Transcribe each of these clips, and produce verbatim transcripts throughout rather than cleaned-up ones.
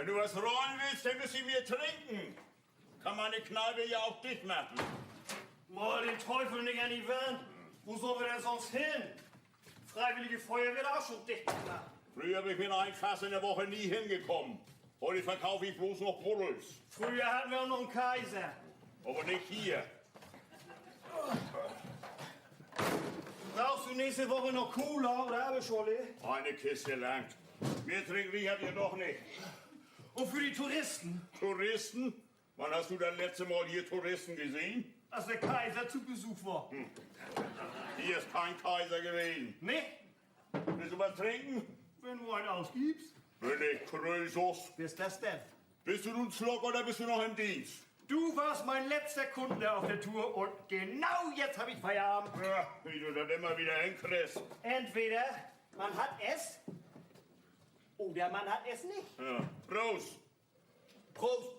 Wenn du was rollen willst, dann müsst ihr mehr trinken. Kann meine Kneipe ja auch dicht machen. Mal den Teufel nicht an die Wand. Wo sollen wir denn sonst hin? Freiwillige Feuerwehr hat auch schon dicht gemacht. Früher bin ich mit einem Fass in der Woche nie hingekommen. Heute verkaufe ich bloß noch Buddels. Früher hatten wir auch noch einen Kaiser. Aber nicht hier. Brauchst du nächste Woche noch Cola oder Apfelschorle? Eine Kiste langt. Mehr trinken habt ihr doch nicht. Und für die Touristen? Touristen? Wann hast du das letzte Mal hier Touristen gesehen? Als der Kaiser zu Besuch war. Hm. Hier ist kein Kaiser gewesen. Nee? Willst du was trinken? Wenn du einen ausgibst. Bin ich Krösus? Wer ist das denn? Bist du nun Slock oder bist du noch im Dienst? Du warst mein letzter Kunde auf der Tour und genau jetzt hab ich Feierabend. Ja, wie du das immer wieder hinkriegst. Entweder man hat es oder man hat es nicht. Ja. Prost. Prost.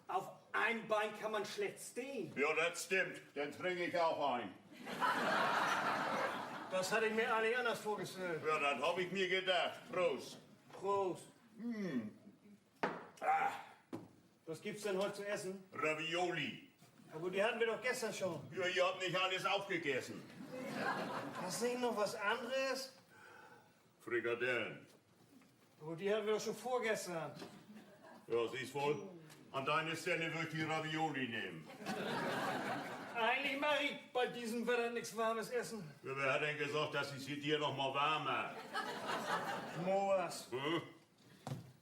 Auf einem Bein kann man schlecht stehen. Ja, das stimmt. Dann trinke ich auch ein. Das hatte ich mir eigentlich anders vorgestellt. Ja, das hab ich mir gedacht. Prost. Prost. Hm. Ah. Was gibt's denn heute zu essen? Ravioli. Aber die hatten wir doch gestern schon. Ja, ihr habt nicht alles aufgegessen. Hast du nicht noch was anderes? Frikadellen. Aber die hatten wir doch schon vorgestern. Ja, siehst wohl. An deiner Stelle würd ich die Ravioli nehmen. Eigentlich mag ich bei diesem Wetter nix Warmes essen. Ja, wer hat denn gesagt, dass es hier dir noch mal warm macht? Moors. Hm?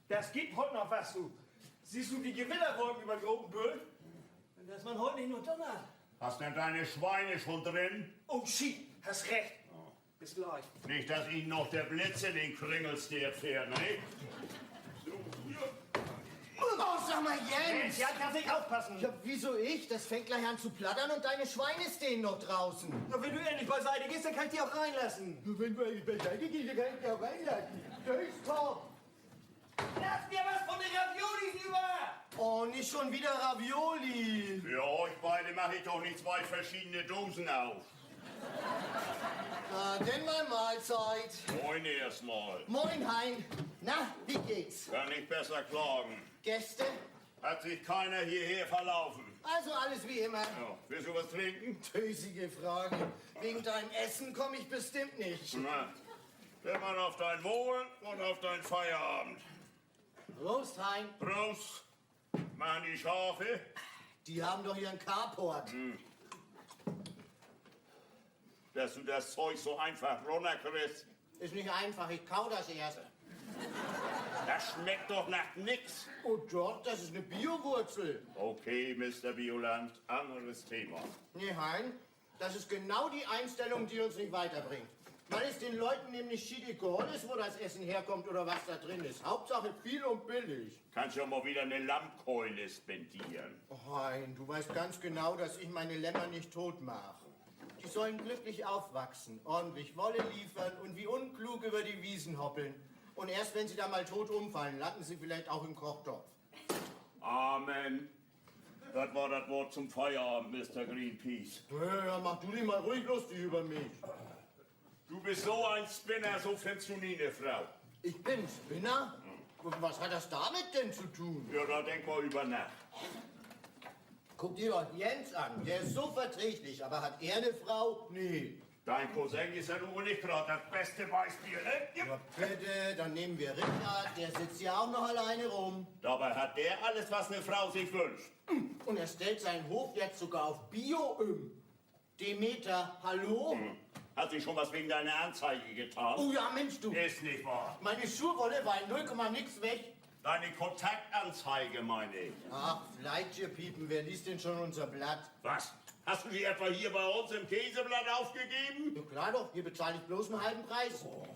Das gibt heute noch was, du. Siehst du die Gewitterwolken über großen Böen? Wenn das man heute nicht noch donnert. Hast denn deine Schweine schon drin? Oh, shit, hast recht. Ja. Bis gleich. Nicht, dass ihnen noch der Blitz in den Kringelsteert fährt, ne? So, hier. Oh, sag mal, Jens! Mensch, ja, kannst nicht aufpassen. Ja, wieso ich? Das fängt gleich an zu plattern und deine Schweine stehen noch draußen. Na, wenn du endlich beiseite gehst, dann kann ich die auch reinlassen. Wenn du endlich beiseite gehst, dann kann ich die auch reinlassen. Das ist top. Lass mir was von den Raviolis über! Oh, nicht schon wieder Ravioli. Für euch beide mach ich doch nicht zwei verschiedene Dosen auf. Na, denn mal Mahlzeit. Moin erstmal. Moin, Hein. Na, wie geht's? Kann nicht besser klagen. Gäste? Hat sich keiner hierher verlaufen. Also alles wie immer. Ja, willst du was trinken? Dösige Frage. Wegen deinem Essen komm ich bestimmt nicht. Na, dann mal auf dein Wohl und auf deinen Feierabend. Prost, Hein. Prost. Machen die Schafe? Die haben doch ihren Carport. Hm. Dass du das Zeug so einfach runterkriegst. Ist nicht einfach, ich kau das erst. Das schmeckt doch nach nix. Oh doch, das ist eine Biowurzel. Okay, Mister Bioland, anderes Thema. Nee, Hein, das ist genau die Einstellung, die uns nicht weiterbringt. Weil es den Leuten nämlich schietegal ist, wo das Essen herkommt oder was da drin ist. Hauptsache viel und billig. Kannst ja mal wieder eine Lammkeule spendieren. Oh, Hein, du weißt ganz genau, dass ich meine Lämmer nicht tot mache. Die sollen glücklich aufwachsen, ordentlich Wolle liefern und wie unklug über die Wiesen hoppeln. Und erst wenn sie dann mal tot umfallen, landen sie vielleicht auch im Kochtopf. Amen. Das war das Wort zum Feierabend, Mister Greenpeace. Ja, ja, mach du dich mal ruhig lustig über mich. Du bist so ein Spinner, so findest du nie eine Frau. Ich bin Spinner? Und was hat das damit denn zu tun? Ja, da denk mal über nach. Guck dir doch Jens an, der ist so verträglich, aber hat er eine Frau? Nee. Dein Cousin ist ja nun wohl nicht gerade das beste Beispiel, ne? Ja, bitte, dann nehmen wir Richard, der sitzt ja auch noch alleine rum. Dabei hat der alles, was eine Frau sich wünscht. Und er stellt seinen Hof jetzt sogar auf Bio um. Demeter, hallo? Hm. Hat sich schon was wegen deiner Anzeige getan? Oh ja, Mensch, du. Ist nicht wahr. Meine Schurwolle war in null Komma nix weg. Deine Kontaktanzeige, meine ich. Ach, Fleitschepiepen, wer liest denn schon unser Blatt? Was? Hast du die etwa hier bei uns im Käseblatt aufgegeben? Ja, klar doch, hier bezahle ich bloß einen halben Preis. Oh.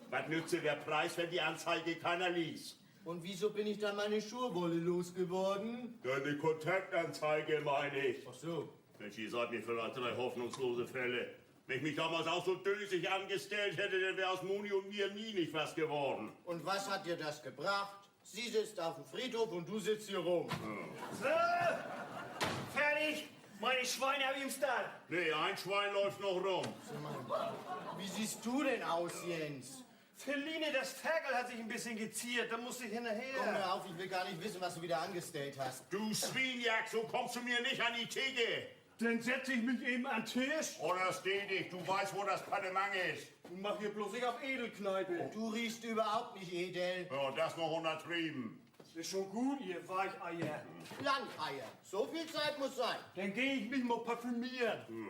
Was nützt dir der Preis, wenn die Anzeige keiner liest? Und wieso bin ich dann meine Schurwolle losgeworden? Deine Kontaktanzeige, meine ich. Ach so. Mensch, ihr seid mir vielleicht drei hoffnungslose Fälle. Wenn ich mich damals auch so dösig angestellt hätte, dann wär aus Moni und mir nie nicht was geworden. Und was hat dir das gebracht? Sie sitzt auf dem Friedhof und du sitzt hier rum. So, fertig. Meine Schweine hab ich im Stall. Nee, ein Schwein läuft noch rum. Sag mal, wie siehst du denn aus, Jens? Feline, das Ferkel hat sich ein bisschen geziert, da musste ich hinterher. Komm, hör auf, ich will gar nicht wissen, was du wieder angestellt hast. Du Swienjack, so kommst du mir nicht an die Theke. Dann setz ich mich eben an den Tisch. Oder steh dich, du weißt, wo das Panemang ist. Du machst hier bloß nicht auf Edelkneipe. Du riechst überhaupt nicht edel. Ja, das noch untertrieben. Is schon gut, ihr Weicheier. Landeier. So viel Zeit muss sein. Dann geh ich mich mal parfümieren. Hm.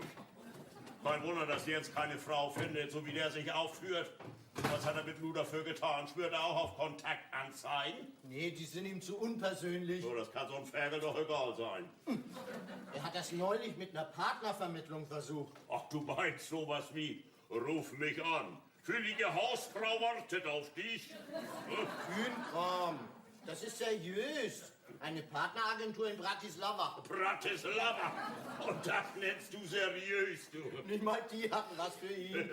Kein Wunder, dass Jens keine Frau findet, so wie der sich aufführt. Was hat er mit Luder für getan? Schwört er auch auf Kontaktanzeigen? Nee, die sind ihm zu unpersönlich. So, das kann so ein Ferkel doch egal sein. Er hat das neulich mit einer Partnervermittlung versucht. Ach, du meinst sowas wie, ruf mich an. Füllige Hausfrau wartet auf dich. Kühnkram. Das ist seriös. Eine Partneragentur in Bratislava. Bratislava. Und das nennst du seriös, du? Nicht mal die hatten was für ihn.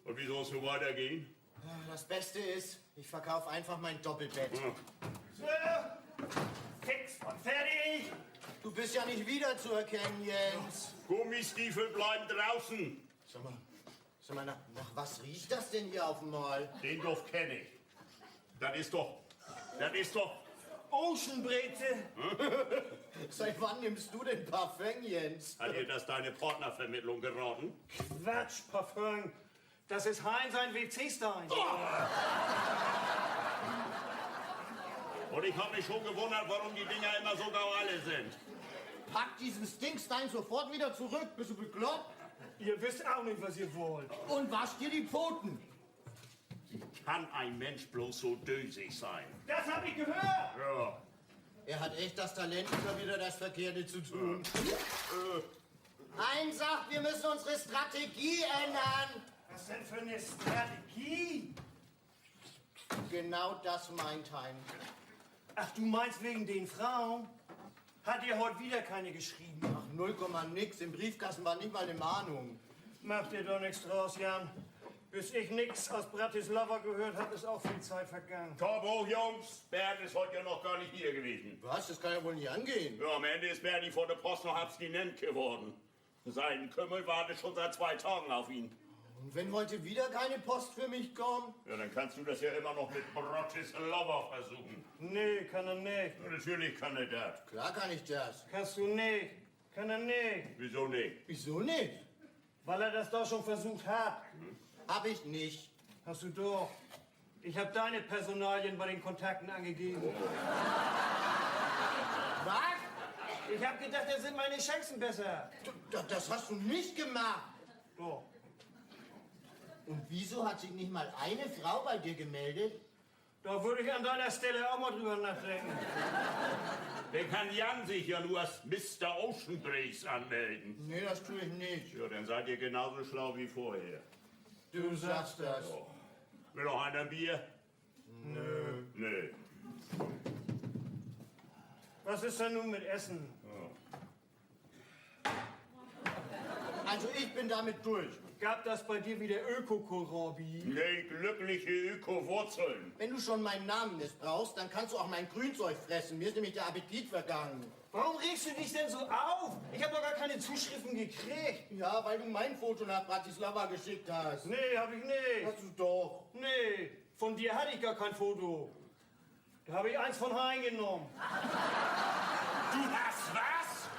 Und wie soll's nun weitergehen? Das Beste ist, ich verkauf einfach mein Doppelbett. Hm. So, fix und fertig. Du bist ja nicht wiederzuerkennen, Jens. Gummistiefel bleiben draußen. Sag mal, sag mal, nach, nach was riecht das denn hier auf einmal? Den Duft kenn ich. Das ist doch, das ist doch Oceanbreze. Seit wann nimmst du denn Parfüm, Jens? Hat dir das deine Partnervermittlung geraten? Quatsch, Parfüm. Das ist Hein sein W C-Stein. Und ich hab mich schon gewundert, warum die Dinger immer so gau alle sind. Pack diesen Stinkstein sofort wieder zurück. Bist du bekloppt? Ihr wisst auch nicht, was ihr wollt. Und wasch dir die Pfoten. Wie kann ein Mensch bloß so dösig sein? Das hab ich gehört! Ja. Er hat echt das Talent, immer wieder das Verkehrte zu tun. Äh. Hein sagt, wir müssen unsere Strategie ändern. Was denn für eine Strategie? Genau das meint Hein. Ach, du meinst wegen den Frauen? Hat dir heute wieder keine geschrieben? Ach, null Komma nix. Im Briefkasten war nicht mal eine Mahnung. Mach dir doch nix draus, Jan. Bis ich nix aus Bratislava gehört hab, ist auch viel Zeit vergangen. Kopf hoch, Jungs. Bert ist heute ja noch gar nicht hier gewesen. Was? Das kann ja wohl nicht angehen. Ja, am Ende ist Berti vor der Post noch abstinent geworden. Sein Kümmel wartet schon seit zwei Tagen auf ihn. Und wenn heute wieder keine Post für mich kommt? Ja, dann kannst du das ja immer noch mit Bratislava versuchen. Nee, kann er nicht. Ja, natürlich kann er das. Klar kann ich das. Kannst du nicht. Kann er nicht. Wieso nicht? Wieso nicht? Weil er das doch schon versucht hat. Hab ich nicht. Hast du doch. Ich hab deine Personalien bei den Kontakten angegeben. Was? Ich hab gedacht, da sind meine Chancen besser. Du, da, das hast du nicht gemacht. Doch. Und wieso hat sich nicht mal eine Frau bei dir gemeldet? Da würde ich an deiner Stelle auch mal drüber nachdenken. Dann kann Jan sich ja nur als Mister Oceanbreeze anmelden. Nee, das tue ich nicht. Ja, dann seid ihr genauso schlau wie vorher. Du sagst das. Ja. Will noch einer ein Bier? Nö. Nö. Was ist denn nun mit Essen? Ja. Also ich bin damit durch. Gab das bei dir wieder Öko-Kohlrabi? Nee, glückliche Öko-Wurzeln. Wenn du schon meinen Namen missbrauchst, dann kannst du auch mein Grünzeug fressen. Mir ist nämlich der Appetit vergangen. Warum regst du dich denn so auf? Ich hab doch gar keine Zuschriften gekriegt. Ja, weil du mein Foto nach Bratislava geschickt hast. Nee, hab ich nicht. Hast du doch. Nee, von dir hatte ich gar kein Foto. Da hab ich eins von Hein genommen. Du hast was?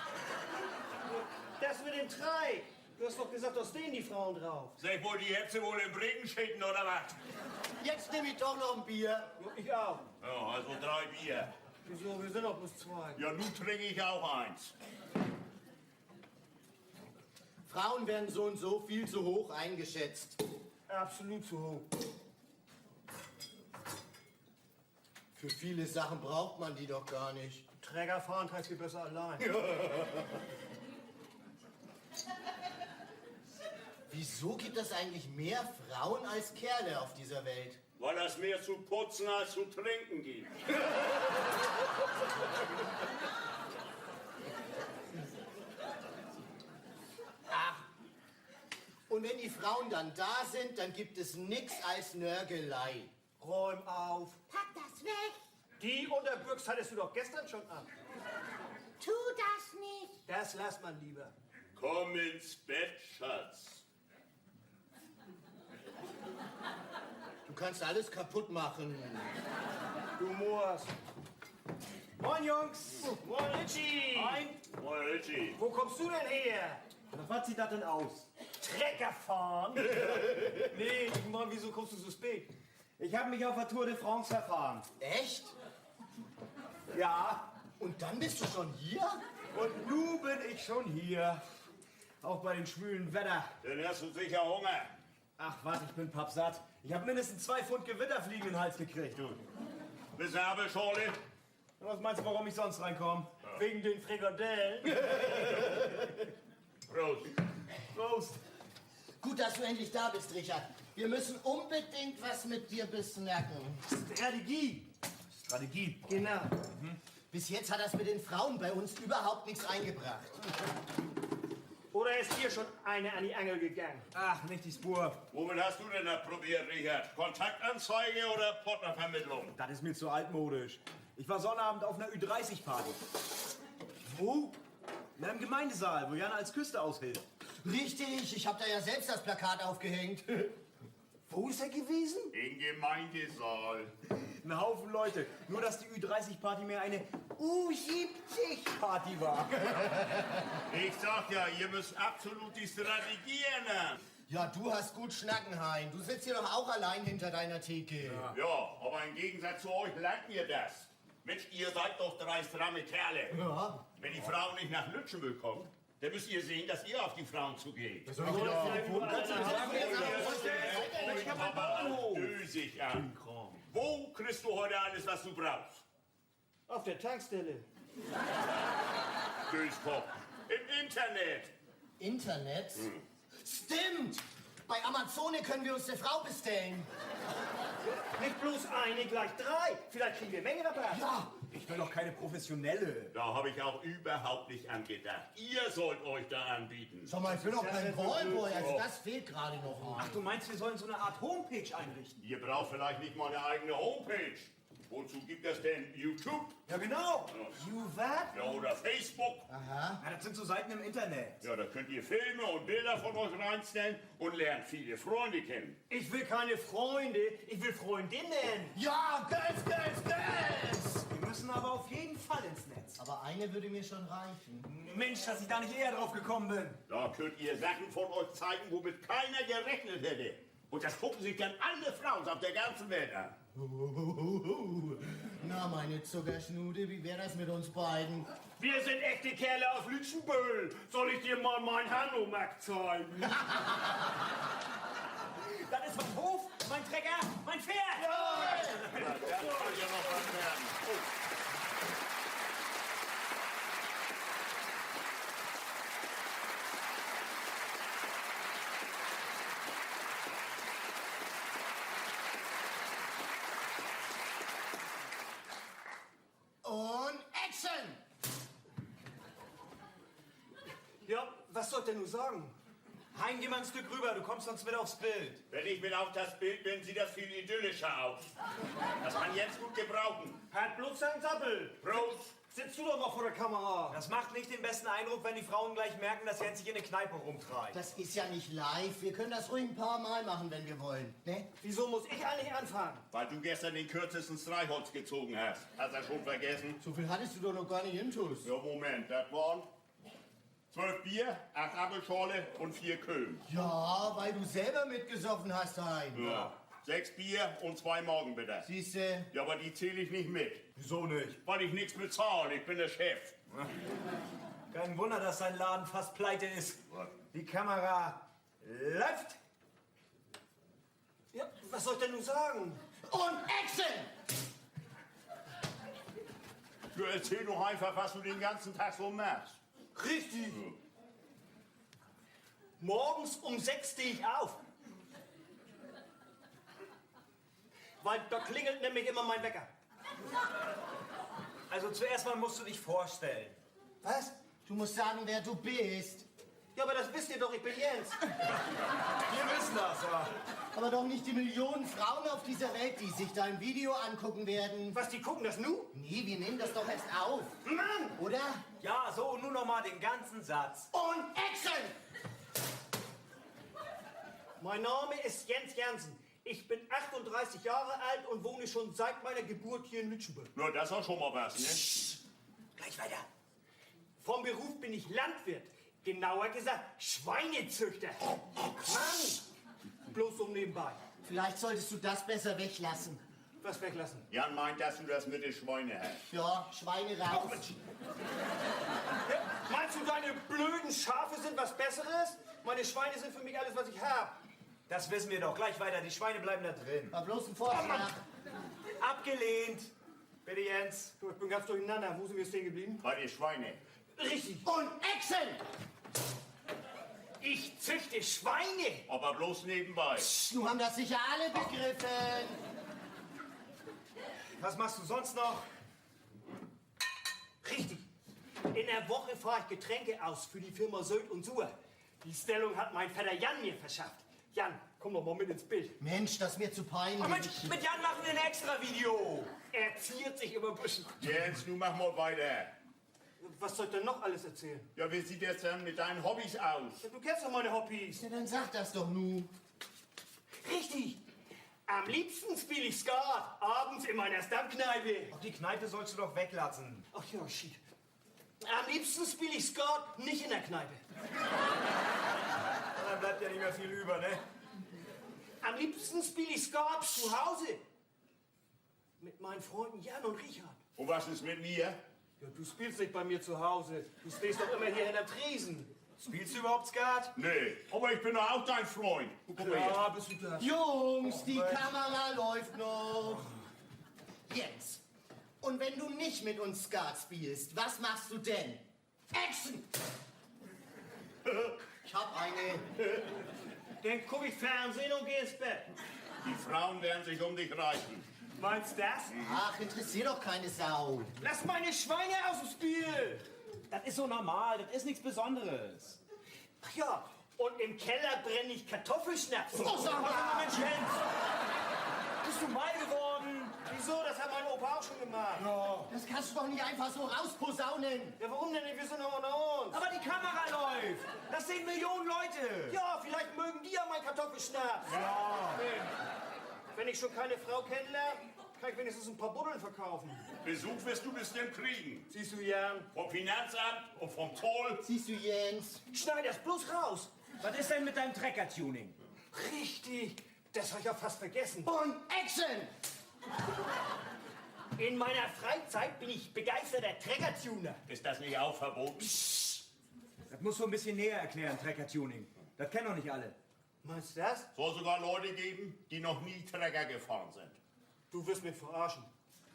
Das mit dem Treik. Du hast doch gesagt, da stehen die Frauen drauf. Sag mal, die hättest du wohl in Bregen scheten, oder was? Jetzt nehm ich doch noch ein Bier. Ja, ich auch. Ja, also drei Bier. Wieso? Wir sind doch bloß zwei. Ja, nun trinke ich auch eins. Frauen werden so und so viel zu hoch eingeschätzt. Absolut zu hoch. Für viele Sachen braucht man die doch gar nicht. Trecker fahren kannst du besser allein. Wieso gibt das eigentlich mehr Frauen als Kerle auf dieser Welt? Weil das mehr zu putzen als zu trinken gibt. Ach. Und wenn die Frauen dann da sind, dann gibt es nix als Nörgelei. Räum auf. Pack das weg. Die Unterbüx hattest du doch gestern schon an. Tu das nicht. Das lässt man lieber. Komm ins Bett, Schatz. Du Kannst alles kaputt machen. Du Moors. Moin, Jungs. Moin, Richie. Moin. Moin, Richie. Wo kommst du denn her? Na, wat süht dat denn ut? Trecker fahren? Nee, ik meen, wieso kommst du so spät? Ich hab mich auf der Tour de France verfahren. Echt? Ja. Und dann bist du schon hier? Und nu bün ik schon hier. Auch bei dem schwülen Wedder. Denn hest du seker Hunger. Ach wat, ik bün pappsatt. Ik hab mindestens twee Pfund Gewitterfliegen in den Hals gekriegt, du. Bist du aber, Charlie? Na, wat meenst du, worüm ik sonst rin kaam? Ja. Wegen den Frikadellen. Prost. Prost. Gut, dass du endlich da bist, Richard. Wir müssen unbedingt was mit dir besnacken. Strategie. Strategie. Genau. Bis jetzt hat das mit den Frauen bei uns überhaupt nichts eingebracht. Oder ist dir schon eine an die Angel gegangen? Ach, nich de Spoor. Womit hast du denn dat probeert, Richard? Kontaktanzeige oder Partnervermittlung? Dat is mi zu altmodisch. Ich war Sonnabend auf 'ner Ü-dreißig-Party. Wo? Na, im Gemeindesaal, wo Jan als Küster aushilft. Richtig, ich hab da ja selbst das Plakat aufgehängt. Wo ist er gewesen? Im Gemeindesaal. Ein Haufen Leute. Nur, dass die Ü-dreißig-Party mehr eine U-siebzig-Party war. Ich sag ja, ihr müsst absolut die Strategie ändern. Ja, du hast gut schnacken, Hein. Du sitzt hier doch auch allein hinter deiner Theke. Ja, aber im Gegensatz zu euch langt mir das. Mensch, ihr seid doch drei stramme Kerle. Ja. Wenn die Frauen nicht nach Lütschenbühl kommen, dann müsst ihr sehen, dass ihr auf die Frauen zugeht. Was soll ich denn sagen? Kannst du mir sagen, wer das ist? Ich hab einen Bauernhof. Dösig an. Wo kriegst du heute alles, was du brauchst? Auf der Tankstelle. Döskopp. Im Internet. Internet? Hm. Stimmt! Bei Amazone können wir uns eine Frau bestellen. Nicht bloß eine, gleich drei. Vielleicht kriegen wir Mengenrabatt. Ja, ich will doch keine Professionelle. Da hab ich auch überhaupt nicht an gedacht. Ihr sollt euch da anbieten. Sag mal, ich bin doch kein Wallboy, also das fehlt gerade noch. Ach, du meinst, wir sollen so eine Art Homepage einrichten? Ihr braucht vielleicht nicht mal eine eigene Homepage. Wozu gibt es denn YouTube? Ja, genau. Ja. You what? Ja, oder Facebook. Aha. Na, das sind so Seiten im Internet. Ja, da könnt ihr Filme und Bilder von euch reinstellen und lernt viele Freunde kennen. Ich will keine Freunde, ich will Freundinnen. Ja, Girls, Girls, Girls! Wir müssen aber auf jeden Fall ins Netz. Aber eine würde mir schon reichen. Mensch, dass ich da nicht eher drauf gekommen bin. Da könnt ihr Sachen von euch zeigen, womit keiner gerechnet hätte. Und das gucken sich dann alle Frauen auf der ganzen Welt an. Na, meine Zuckerschnute, wie wär das mit uns beiden? Wir sind echte Kerle aus Lütschenbühl. Soll ich dir mal mein Hanomag zeigen? Das ist mein Hof, mein Trecker, mein Pferd. Ja, das soll ja noch was werden. Oh. Und Action! Ja, was soll ich denn nu sagen? Hein, geh mal ein Stück rüber, du kommst sonst mit aufs Bild. Wenn ich mit auf das Bild bin, sieht das viel idyllischer aus. Das kann Jens gut gebrauchen. Halt bloß dein Sabbel. Prost. Sitzt du doch mal vor der Kamera. Das macht nicht den besten Eindruck, wenn die Frauen gleich merken, dass Jens sich in der Kneipe rumtreibt. Das ist ja nicht live. Wir können das ruhig ein paar Mal machen, wenn wir wollen, ne? Wieso muss ich eigentlich anfangen? Weil du gestern den kürzesten Streichholz gezogen hast. Hast du das schon vergessen? So viel hattest du doch noch gar nicht intus. Ja, Moment, das waren zwölf Bier, acht Apfelschorle und vier Köm. Ja, weil du selber mitgesoffen hast, Hein. Ja. Sechs Bier und zwei Magenbitter. Siehste? Ja, aber die zähl ich nicht mit. Wieso nicht? Weil ich nichts bezahl, ich bin der Chef. Kein Wunder, dass dein Laden fast pleite ist. Was? Die Kamera läuft. Ja, was soll ich denn nun sagen? Und Action! Du, erzähl doch einfach, was du den ganzen Tag so machst. Richtig. Ja. Morgens um sechs stehe ich auf. Weil da klingelt nämlich immer mein Wecker. Also zuerst mal musst du dich vorstellen. Was? Du musst sagen, wer du bist. Ja, aber das wisst ihr doch, ich bin Jens. Wir wissen das, ja. Aber doch nicht die Millionen Frauen auf dieser Welt, die sich dein Video angucken werden. Was, die gucken das nu? Nee, wir nehmen das doch erst auf. Mann! Oder? Ja, so, und nun noch mal den ganzen Satz. Und Action! Mein Name ist Jens Jansen. Ich bin achtunddreißig Jahre alt und wohne schon seit meiner Geburt hier in Lütschenburg. Na, dat is doch schon mal wat, ne? Psst. Gleich weiter. Vom Beruf bin ich Landwirt, genauer gesagt Schweinezüchter. Mann! Bloß so nebenbei. Vielleicht solltest du das besser weglassen. Was weglassen? Jan meint, dass du das mit de Schweine hest. Ja, Schweine raus. Ach, Mensch. Meinst du, deine blöden Schafe sind was Besseres? Meine Schweine sind für mich alles, was ich hab. Das wissen wir doch. Gleich weiter. Die Schweine bleiben da drin. War bloß ein Vorschlag. Oh, Mann. Abgelehnt. Bitte, Jens. Du, ich bin ganz durcheinander. Wo sind wir stehen geblieben? Bei de Schweine. Richtig. Und Action! Ich züchte Schweine. Aber bloß nebenbei. Psst, nun haben das sicher alle begriffen. Was machst du sonst noch? Richtig. In der Woche fahre ich Getränke aus für die Firma Söt und Suer. Die Stellung hat mein Vetter Jan mir verschafft. Jan, komm doch mal mit ins Bild. Mensch, das ist mir zu peinlich. Ach Mensch, mit Jan machen wir ein extra Video. Er ziert sich immer ein bisschen. Jens, nu mach mal weiter. Was soll ich denn noch alles erzählen? Ja, wie sieht es denn mit deinen Hobbys aus? Ja, du kennst doch meine Hobbys. Ja, dann sag das doch nu. Richtig. Am liebsten spiele ich Skat, abends in meiner Stammkneipe. Ach, die Kneipe sollst du doch weglassen. Ach ja, shit. Am liebsten spiele ich Skat nicht in der Kneipe. Dann bleibt ja nicht mehr viel über, ne? Am liebsten spiele ich Skat zu Hause. Mit meinen Freunden Jan und Richard. Und was ist mit mir? Ja, du spielst nicht bei mir zu Hause. Du stehst doch immer hier hinterm Tresen. Spielst du überhaupt Skat? Nee, aber ich bin doch auch dein Freund. Guck mal hier. Klar bist du das. Jungs, die Kamera läuft noch. Jens, und wenn du nicht mit uns Skat spielst, was machst du denn? Action! Ich hab eine. Dann guck ich Fernsehen und geh ins Bett. Die Frauen werden sich um dich reißen. Meinst das? Ach, interessiert doch keine Sau. Lass meine Schweine aus dem Spiel! Das ist so normal, das ist nichts Besonderes. Ach ja, und im Keller brenne ich Kartoffelschnaps. Oh, sag mal. Mensch, Jens! Bist du mal geworden? Wieso? Das hat mein Opa auch schon gemacht. Ja. Das kannst du doch nicht einfach so rausposaunen. Ja, warum denn nicht? Wir sind doch unter uns. Aber die Kamera läuft. Das sehen Millionen Leute. Ja, vielleicht mögen die ja meinen Kartoffelschnaps. Ja. Wenn ich schon keine Frau kennenlerne, kann ich wenigstens ein paar Buddeln verkaufen. Besuch wirst du bestimmt kriegen. Siehst du, Jan? Vom Finanzamt und vom Zoll. Siehst du, Jens? Schneid das bloß raus. Was ist denn mit deinem Trecker-Tuning? Richtig, das hab ich ja fast vergessen. Und Action! In meiner Freizeit bin ich begeisterter Trecker-Tuner. Ist das nicht auch verboten? Psst. Das musst du ein bisschen näher erklären, Trecker-Tuning. Das kennen doch nicht alle. Meinst du das? Soll sogar Leute geben, die noch nie Trecker gefahren sind. Du wirst mich verarschen.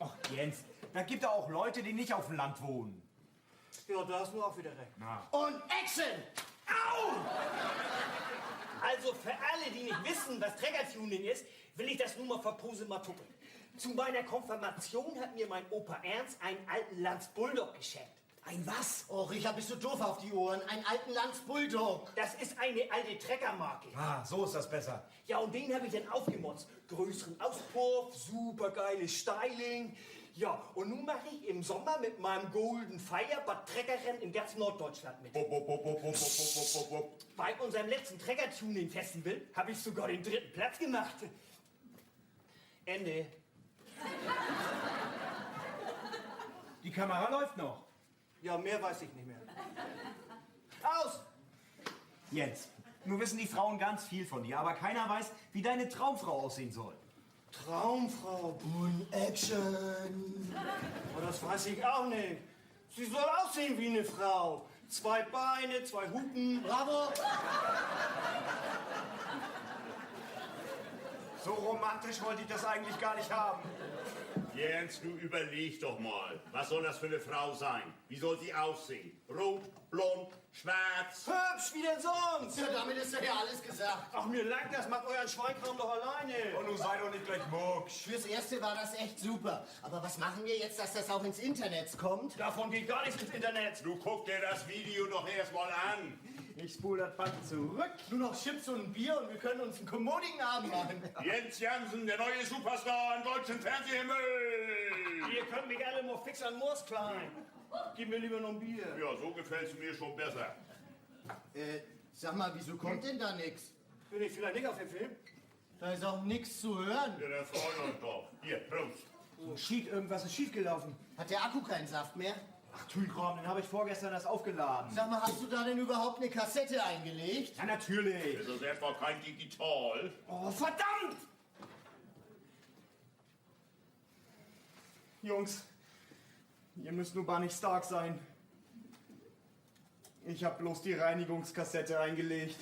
Ach, Jens, da gibt doch auch Leute, die nicht auf dem Land wohnen. Ja, da hast du auch wieder recht. Na. Und Action! Au! Also für alle, die nicht wissen, was Trecker-Tuning ist, will ich das nur mal verprosen, mal tuppeln. Zu meiner Konfirmation hat mir mein Opa Ernst einen alten Lanz Bulldog geschenkt. Ein was? Oh, Richard, bist du doof auf die Ohren. Einen alten Lanz Bulldog. Das ist eine alte Treckermarke. Ah, so ist das besser. Ja, und den hab ich dann aufgemotzt. Größeren Auspuff, supergeiles Styling. Ja, und nun mache ich im Sommer mit meinem Golden Firebird Treckerrennen in ganz Norddeutschland mit. Wupp, wupp, wupp. Bei unserem letzten Trecker-Tuning-Festival hab ich sogar den dritten Platz gemacht. Ende. Die Kamera läuft noch. Ja, mehr weiß ich nicht mehr. Aus! Jens, nun wissen die Frauen ganz viel von dir, aber keiner weiß, wie deine Traumfrau aussehen soll. Traumfrau, boom, Action. Oh, das weiß ich auch nicht. Sie soll aussehen wie eine Frau. Zwei Beine, zwei Hupen. Bravo! So romantisch wollte ich das eigentlich gar nicht haben. Jens, du überleg doch mal. Was soll das für eine Frau sein? Wie soll sie aussehen? Rot, blond, schwarz? Hübsch, wie denn sonst? Ja, damit ist ja alles gesagt. Ach, mir langt das, macht euren Schweinkram doch alleine. Oh, nun sei doch nicht gleich mucksch. Fürs Erste war das echt super. Aber was machen wir jetzt, dass das auch ins Internet kommt? Davon geht gar nichts ins Internet. Du guck dir das Video doch erst mal an. Ich spul das Band zurück. Nur noch Chips und ein Bier und wir können uns einen kommodigen Abend machen. Jens Jansen, der neue Superstar im deutschen Fernsehhimmel. Ihr könnt mich alle mal fix an Moors kleien. Gib mir lieber noch ein Bier. Ja, so gefällst du mir schon besser. Äh, sag mal, wieso kommt denn da nix? Bin ich vielleicht nicht auf dem Film? Da ist auch nix zu hören. Ja, dann freuen wir uns doch. Hier, Prost. So, Schiet, irgendwas ist schiefgelaufen. Hat der Akku keinen Saft mehr? Ach, Tüllkram, den habe ich vorgestern erst aufgeladen. Sag mal, hast du da denn überhaupt eine Kassette eingelegt? Ja, natürlich. Das ist einfach kein Digital. Oh, verdammt! Jungs, ihr müsst nur bannig stark sein. Ich hab bloß die Reinigungskassette eingelegt.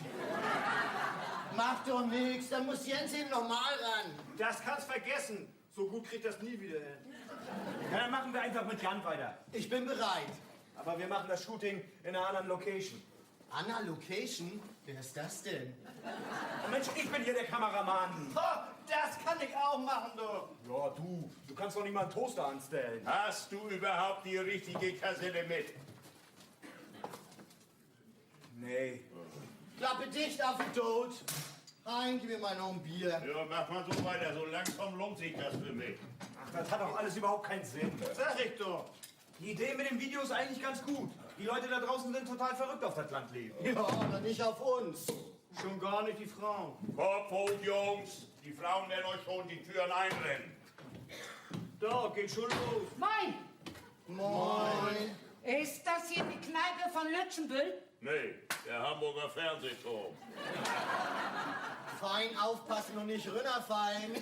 Macht doch nix, dann muss Jens eben noch mal ran. Das kannst vergessen. So gut krieg ich das nie wieder hin. Ja, dann machen wir einfach mit Jan weiter. Ich bin bereit. Aber wir machen das Shooting in einer anderen Location. Anna Location? Wer ist das denn? Mensch, ich bin hier der Kameramann. Ha, das kann ich auch machen, du. Ja, du. Du kannst doch nicht mal einen Toaster anstellen. Hast du überhaupt die richtige Kassette mit? Nee. Klappe dicht, Affe tot. Hein, gib mir mal noch ein Bier. Ja, mach mal so weiter. So langsam lohnt sich das für mich. Ach, das hat doch alles überhaupt keinen Sinn. Sag ich doch. Die Idee mit dem Video ist eigentlich ganz gut. Die Leute da draußen sind total verrückt auf das Landleben. Ja, aber nicht auf uns. Schon gar nicht die Frauen. Kopf hoch, Jungs. Die Frauen werden euch schon die Türen einrennen. Da, geht schon los. Moin! Moin! Ist das hier die Kneipe von Lütschenbüll? Nee, der Hamburger Fernsehturm. Fein aufpassen und nicht runterfallen.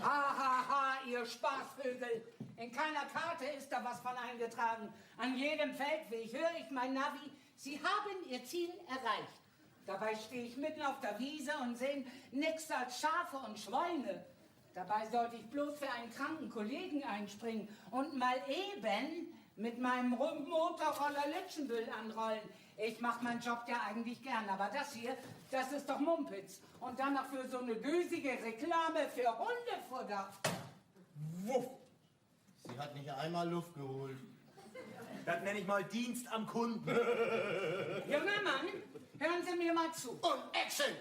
Hahaha, ihr Spaßvögel. In keiner Karte ist da was von eingetragen. An jedem Feldweg höre ich mein Navi: Sie haben Ihr Ziel erreicht. Dabei stehe ich mitten auf der Wiese und sehe nix als Schafe und Schweine. Dabei sollte ich bloß für einen kranken Kollegen einspringen und mal eben mit meinem Rum-, Motorroller Lütschenbüll anrollen. Ich mach meinen Job ja eigentlich gern, aber das hier, das ist doch Mumpitz. Und dann noch für so eine dösige Reklame für Hundefutter. Wuff. Sie hat nicht einmal Luft geholt. Das nenne ich mal Dienst am Kunden. Junger Mann, hören Sie mir mal zu. Und Action!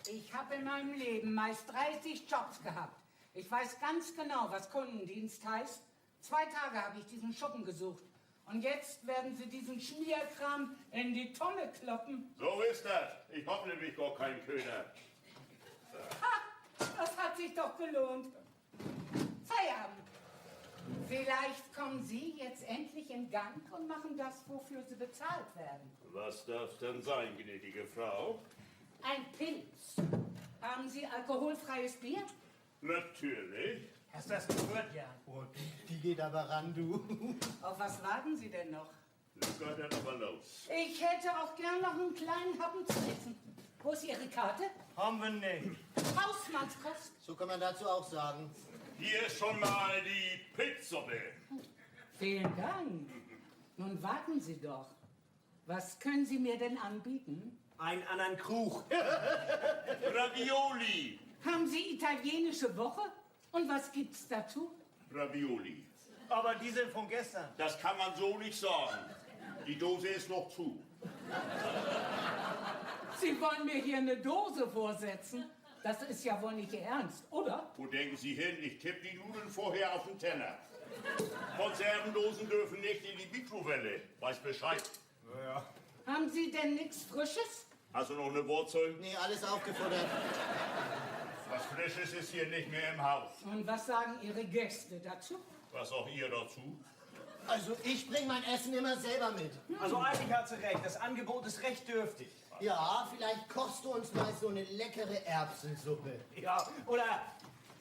Ich hab in meinem Leben meist dreißig Jobs gehabt. Ich weiß ganz genau, was Kundendienst heißt. Zwei Tage habe ich diesen Schuppen gesucht. Und jetzt werden Sie diesen Schmierkram in die Tonne kloppen. So ist das. Ich hab nämlich gar keinen Köder. Ha, das hat sich doch gelohnt. Feierabend. Vielleicht kommen Sie jetzt endlich in Gang und machen das, wofür Sie bezahlt werden. Was darf's denn sein, gnädige Frau? Ein Pils. Haben Sie alkoholfreies Bier? Natürlich. Hast du das gehört, Jan? Oh, die, die geht aber ran, du. Auf was warten Sie denn noch? Nu geiht dat aver los. Ich hätte auch gern noch einen kleinen Happen zu essen. Wo ist Ihre Karte? Haben wir nicht. Hausmannskost. So kann man dazu auch sagen. Hier ist schon mal die Pilzsuppe. Vielen Dank. Nun warten Sie doch. Was können Sie mir denn anbieten? Einen anderen Krug. Ravioli. Haben Sie italienische Woche? Und was gibt's dazu? Ravioli. Aber die sind von gestern. Das kann man so nicht sagen. Die Dose ist noch zu. Sie wollen mir hier eine Dose vorsetzen? Das ist ja wohl nicht Ihr Ernst, oder? Wo denken Sie hin? Ich tipp die Nudeln vorher auf den Teller. Konservendosen dürfen nicht in die Mikrowelle. Weiß Bescheid. Ja, ja. Haben Sie denn nichts Frisches? Hast du noch eine Wurzel? Nee, alles aufgefuttert. Was Frisches ist hier nicht mehr im Haus. Und was sagen Ihre Gäste dazu? Was sagt ihr dazu? Also, ich bring mein Essen immer selber mit. Also, eigentlich hat sie recht. Das Angebot ist recht dürftig. Ja, vielleicht kochst du uns mal so eine leckere Erbsensuppe. Ja, oder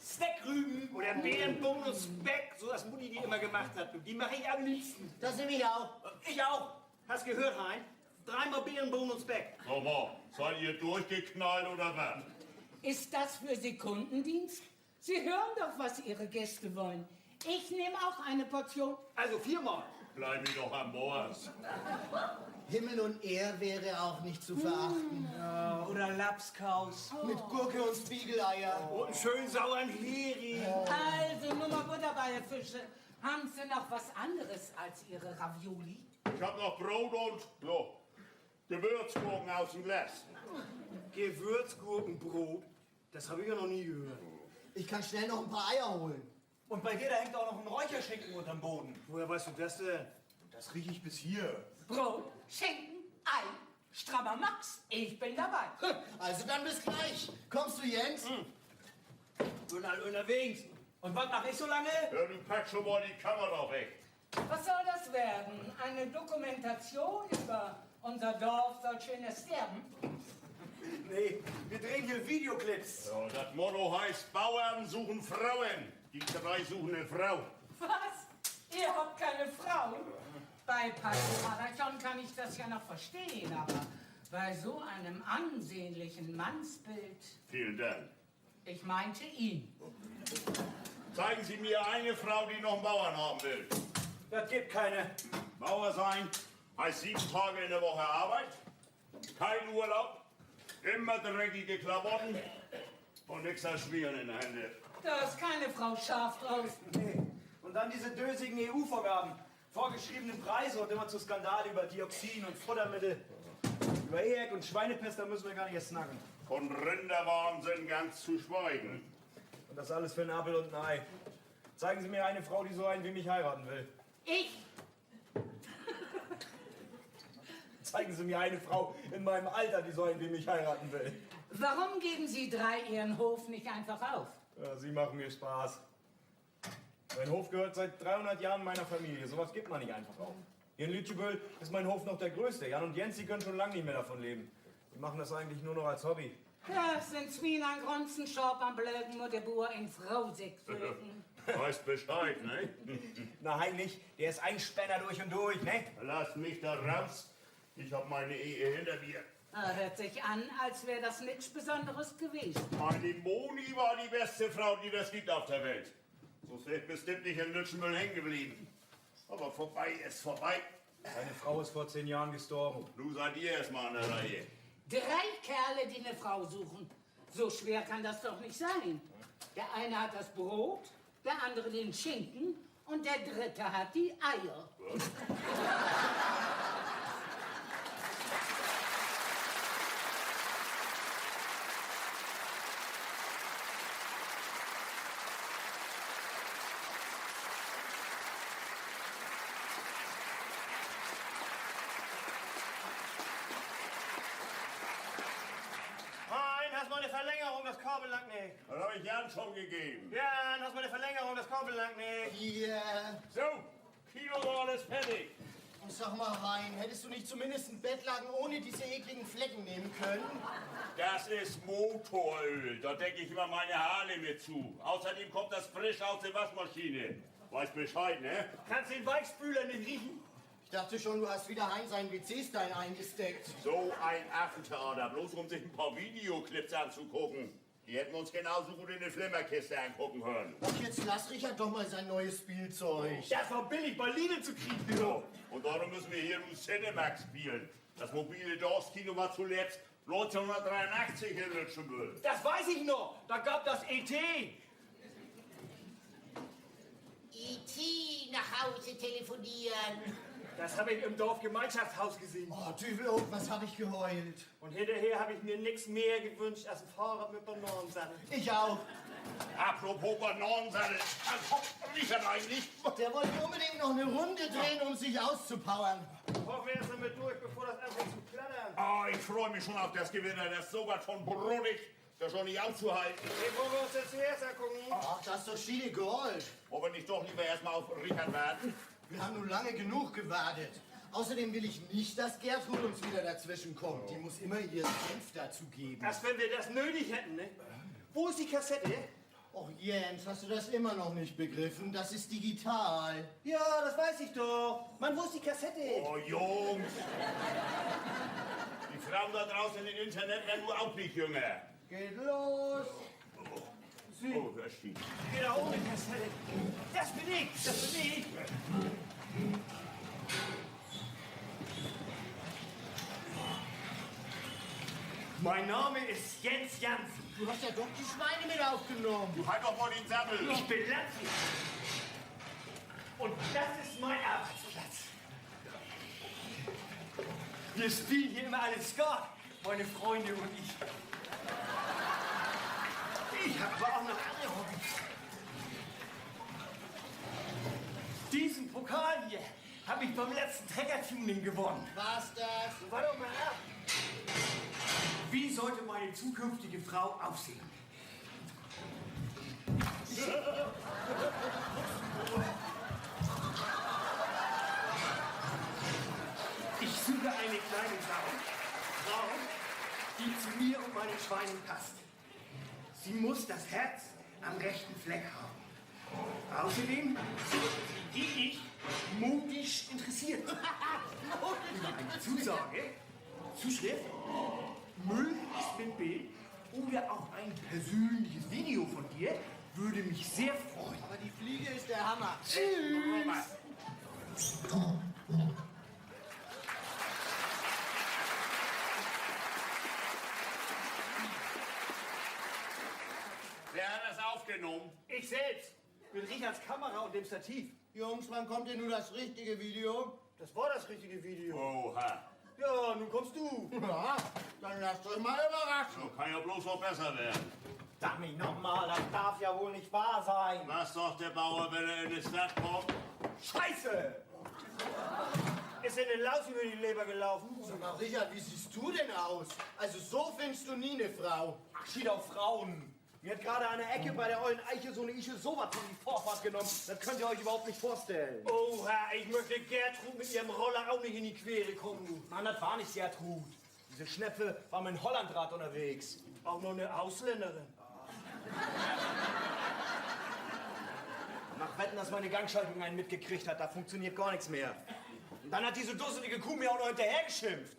Steckrüben oder Beerenbohnen und Speck, so as Mutti die immer gemacht hat. Die mag ich am liebsten. Das nehme ich auch. Ich auch. Hast gehört, Hein? Dreimal Beerenbohnen und Speck. Sag mal, seid ihr durchgeknallt oder was? Ist das für Sie Kundendienst? Sie hören doch, was Ihre Gäste wollen. Ich nehme auch eine Portion. Also viermal. Bleib mir doch am Mors. Himmel und Eer wäre auch nicht zu verachten. Ja, oder Labskaus. Mit Gurke und Spiegeleier. Und einen schönen sauren Hering. Also, nur mal Butter bei die Fische. Haben Sie noch was anderes als Ihre Ravioli? Ich hab noch Brot und, ja, Gewürzgurken aus dem Glas. Gewürzgurkenbrot? Das hab ich ja noch nie gehört. Ich kann schnell noch ein paar Eier holen. Und bei dir, da hängt auch noch ein Räucherschinken unterm Boden. Woher weißt du das denn? Das riech ich bis hier. Brot, Schinken, Ei, strammer Max, ich bin dabei. Also dann bis gleich. Kommst du, Jens? Hm. Bin al ünnerwegens. Un wat maak ik so lange? Ja, du pack schon mal de Kamera weg. Was soll das werden? Eine Dokumentation über unser Dorf soll schöner sterben? Nee, wir drehen hier Videoclips. Ja, dat Motto heißt: Bauern suchen Frauen. Die drei suchen eine Frau. Was? Ihr habt keine Frau? Bei Paco Marathon kann ich das ja noch verstehen, aber bei so einem ansehnlichen Mannsbild. Vielen Dank. Ich meinte ihn. Zeigen Sie mir eine Frau, die noch einen Bauern haben will. Das gibt keine. Bauer sein heißt sieben Tage in der Woche Arbeit, kein Urlaub, immer dreckige Klamotten und nix als Schmieren in der Hände. Da ist keine Frau scharf drauf. Nee. Und dann diese dösigen E U-Vorgaben. Vorgeschriebene Preise und immer zu Skandal über Dioxin und Futtermittel. Über Ehek und Schweinepest, da müssen wir gar nicht erst snacken. Von Rinderwahnsinn ganz zu schweigen. Und das alles für einen Appel und ein Ei. Zeigen Sie mir eine Frau, die so einen wie mich heiraten will. Ich? Zeigen Sie mir eine Frau in meinem Alter, die so einen wie mich heiraten will. Warum geben Sie drei Ihren Hof nicht einfach auf? Ja, Sie machen mir Spaß. Mein Hof gehört seit dreihundert Jahren meiner Familie. Sowas gibt man nicht einfach auf. Hier in Lütjebüll ist mein Hof noch der größte. Jan und Jens, die können schon lange nicht mehr davon leben. Die machen das eigentlich nur noch als Hobby. Ja, sind wie en Gronzenschap an Blöken, wo de Buer en Fro sik söken. Weißt Bescheid, ne? Nein, nicht. Der ist ein Spänner durch und durch, ne? Lass mich da raus. Ich hab meine Ehe hinter mir. Ah, hört sich an, als wär das nix Besonderes gewesen. Meine Moni war die beste Frau, die das gibt auf der Welt. Sonst wär ich bestimmt nicht in Lütschenbüll hängen geblieben. Aber vorbei ist vorbei. Deine Frau ist vor zehn Jahren gestorben. Nun seid ihr erst mal an der Reihe. Drei Kerle, die eine Frau suchen. So schwer kann das doch nicht sein. Der eine hat das Brot, der andere den Schinken und der dritte hat die Eier. Hein, hast mal eine Verlängerung, das Kabel langt nicht. Das hab ich Jan schon gegeben. Jan, hast mal eine Verlängerung, das Kabel langt nicht. Hier. So, Kinosaal ist fertig. Und sag mal, Hein, hättest du nicht zumindest ein Bettlaken ohne diese ekligen Flecken nehmen können? Das ist Motoröl. Da decke ich immer meine Haare mit zu. Außerdem kommt das frisch aus der Waschmaschine. Weißt Bescheid, ne? Kannst den Weichspüler nicht riechen? Ich dachte schon, du hast wieder Hein seinen W C-Stein eingesteckt. So ein Affentheater, bloß um sich ein paar Videoclips anzugucken. Die hätten wir uns genauso gut in der Flimmerkiste angucken können. Und jetzt lass Richard doch mal sein neues Spielzeug. Das war billig bei Lidl zu kriegen, du. So, und darum müssen wir hier nun Cinemax spielen. Das mobile Dorfkino war zuletzt neunzehnhundertdreiundachtzig in Lütschenbüll. Das weiß ich noch. Da gab das E T. E T nach Hause telefonieren. Das hab ich im Dorfgemeinschaftshaus gesehen. Oh, Düvel, oh, was hab ich geheult. Und hinterher hab ich mir nix mehr gewünscht als ein Fahrrad mit Bananensattel. Ich auch. Apropos Bananensattel, was hat Richard eigentlich? Der wollte unbedingt noch eine Runde drehen, um sich auszupowern. Hoffen wir erst damit durch, bevor das anfängt zu plattern. Ah, ich freue mich schon auf das Gewitter, das ist so was von bruttig. Ist ja schon nicht auszuhalten. Den wollen wir uns jetzt zuerst angucken. Ach, das ist doch schiedegal. Wollen wir nicht doch lieber erstmal auf Richard warten? Wir haben nun lange genug gewartet. Außerdem will ich nicht, dass Gertrud uns wieder dazwischen kommt. Die muss immer ihren Senf dazu geben. Als wenn wir das nötig hätten, ne? Wo ist die Kassette? Och, Jens, hast du das immer noch nicht begriffen? Das ist digital. Ja, das weiß ich doch. Mann, wo ist die Kassette? Oh, Jungs. Die Frauen da draußen im Internet werden wohl auch nicht jünger. Geht los. Oh, hör ich die. Wieder ohne Kassette. Das bin ich, das bin ich. Mein Name ist Jens Jansen. Du hast ja doch die Schweine mit aufgenommen. Du halt doch mal den Sabbel. Ich bin Landwirt. Und das ist mein Arbeitsplatz. Wir spielen hier immer alle Skat, meine Freunde und ich. Ich habe aber auch noch andere Hobbys. Diesen Pokal hier habe ich beim letzten Trecker-Tuning gewonnen. War's das? Warte mal ab. Wie sollte meine zukünftige Frau aussehen? Ich suche eine kleine Sau, Frau, die zu mir und meinen Schweinen passt. Sie muss das Herz am rechten Fleck haben. Außerdem sollten Sie dich modisch interessieren. Über eine Zusage, Zuschrift, Müll ist mit Bild oder auch ein persönliches Video von dir würde mich sehr freuen. Aber die Fliege ist der Hammer. Tschüss. Wer hat das aufgenommen? Ich selbst. Mit Richards Kamera und dem Stativ. Jungs, wann kommt denn nun das richtige Video? Das war das richtige Video. Oha. Ja, nun kommst du. Ja, dann lasst euch mal überraschen. Ja, kann ja bloß noch besser werden. Dummi, nochmal, das darf ja wohl nicht wahr sein. Was sagt der Bauer, wenn er in die Stadt kommt? Scheiße! Ist dir eine Laus über die Leber gelaufen? Sag mal, Richard, wie siehst du denn aus? Also so findest du nie eine Frau. Ach, schiet auf Frauen. Mir hat gerade an der Ecke bei der ollen Eiche so eine Ische so was von die Vorfahrt genommen. Das könnt ihr euch überhaupt nicht vorstellen. Oha, ich möchte Gertrud mit ihrem Roller auch nicht in die Quere kommen, du. Mann, das war nicht Gertrud. Diese Schnepfe war mit dem Hollandrad unterwegs. Auch noch eine Ausländerin. Mach wetten, dass meine Gangschaltung einen mitgekriegt hat. Da funktioniert gar nichts mehr. Und dann hat diese dusselige Kuh mir auch noch hinterhergeschimpft.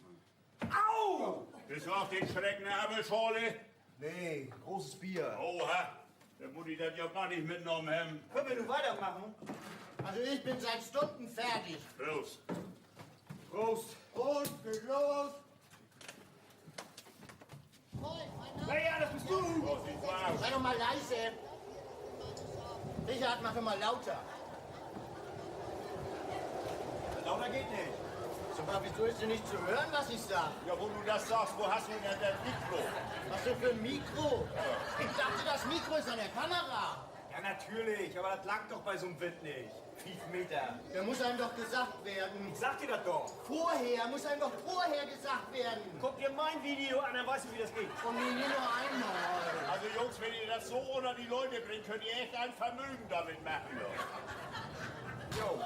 Au! Bist du auf den Schrecken, Appelschorle? Nee, großes Bier. Oha, dann muss ich das ja gar nicht mitgenommen haben. Können wir nun weitermachen? Also ich bin seit Stunden fertig. Los. Prost. Prost, geht los. Hey, ja, das bist du! Sei doch mal leise. Richard, mach doch mal lauter. Lauter geht nicht. Sag mal, wieso ist denn nicht zu hören, was ich sag? Ja, wo du das sagst, wo hast du denn das Mikro? Was denn für ein Mikro? Ich dachte, das Mikro ist an der Kamera. Ja, natürlich, aber das langt doch bei so einem Wind nicht. Fief Meter. Da muss einem doch gesagt werden. Ich sag dir das doch. Vorher, muss einem doch vorher gesagt werden. Guck dir mein Video an, dann weißt du, wie das geht. Und nie, nie nur einmal. Also Jungs, wenn ihr das so unter die Leute bringt, könnt ihr echt ein Vermögen damit machen, ja. Jo.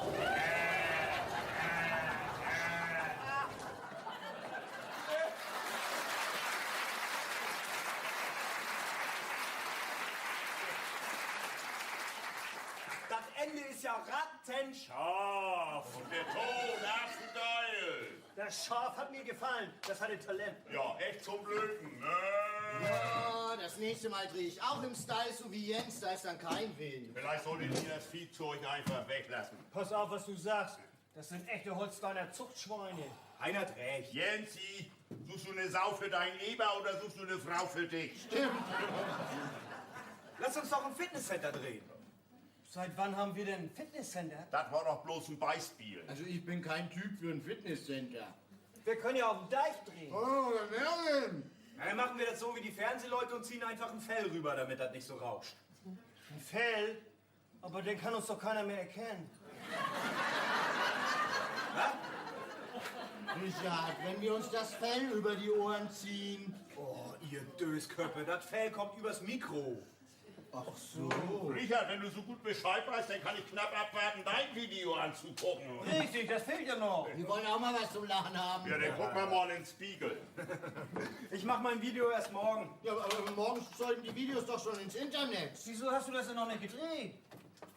Das Ende ist ja rattenscharf. Und der Ton, das ist geil. Das Schaf hat mir gefallen. Das hatte Talent. Ja, echt zum Blöken, ne? Ja, das nächste Mal drehe ich auch im Stall, so wie Jens. Da ist dann kein Wind. Vielleicht solltet ihr das Viehzeug einfach weglassen. Pass auf, was du sagst. Das sind echte Holsteiner Zuchtschweine. Heiner hat recht. Jensi, suchst du eine Sau für deinen Eber oder suchst du eine Frau für dich? Stimmt. Lass uns doch ein Fitnesscenter drehen. Seit wann haben wir denn ein Fitnesscenter? Das war doch bloß ein Beispiel. Also ich bin kein Typ für ein Fitnesscenter. Wir können ja auf dem Deich drehen. Oh, ja, Merlin. Na, dann machen wir das so wie die Fernsehleute und ziehen einfach ein Fell rüber, damit das nicht so rauscht. Ein Fell? Aber dann kann uns doch keiner mehr erkennen. Was? Richard, wenn wir uns das Fell über die Ohren ziehen. Oh, ihr Dösköppe, das Fell kommt übers Mikro. Ach so. Richard, wenn du so gut Bescheid weißt, dann kann ich knapp abwarten, dein Video anzugucken. Richtig, das fehlt ja noch. Wir wollen auch mal was zum Lachen haben. Ja, dann gucken wir mal ins Spiegel. Ich mach mein Video erst morgen. Ja, aber morgen sollten die Videos doch schon ins Internet. Wieso hast du das denn noch nicht gedreht?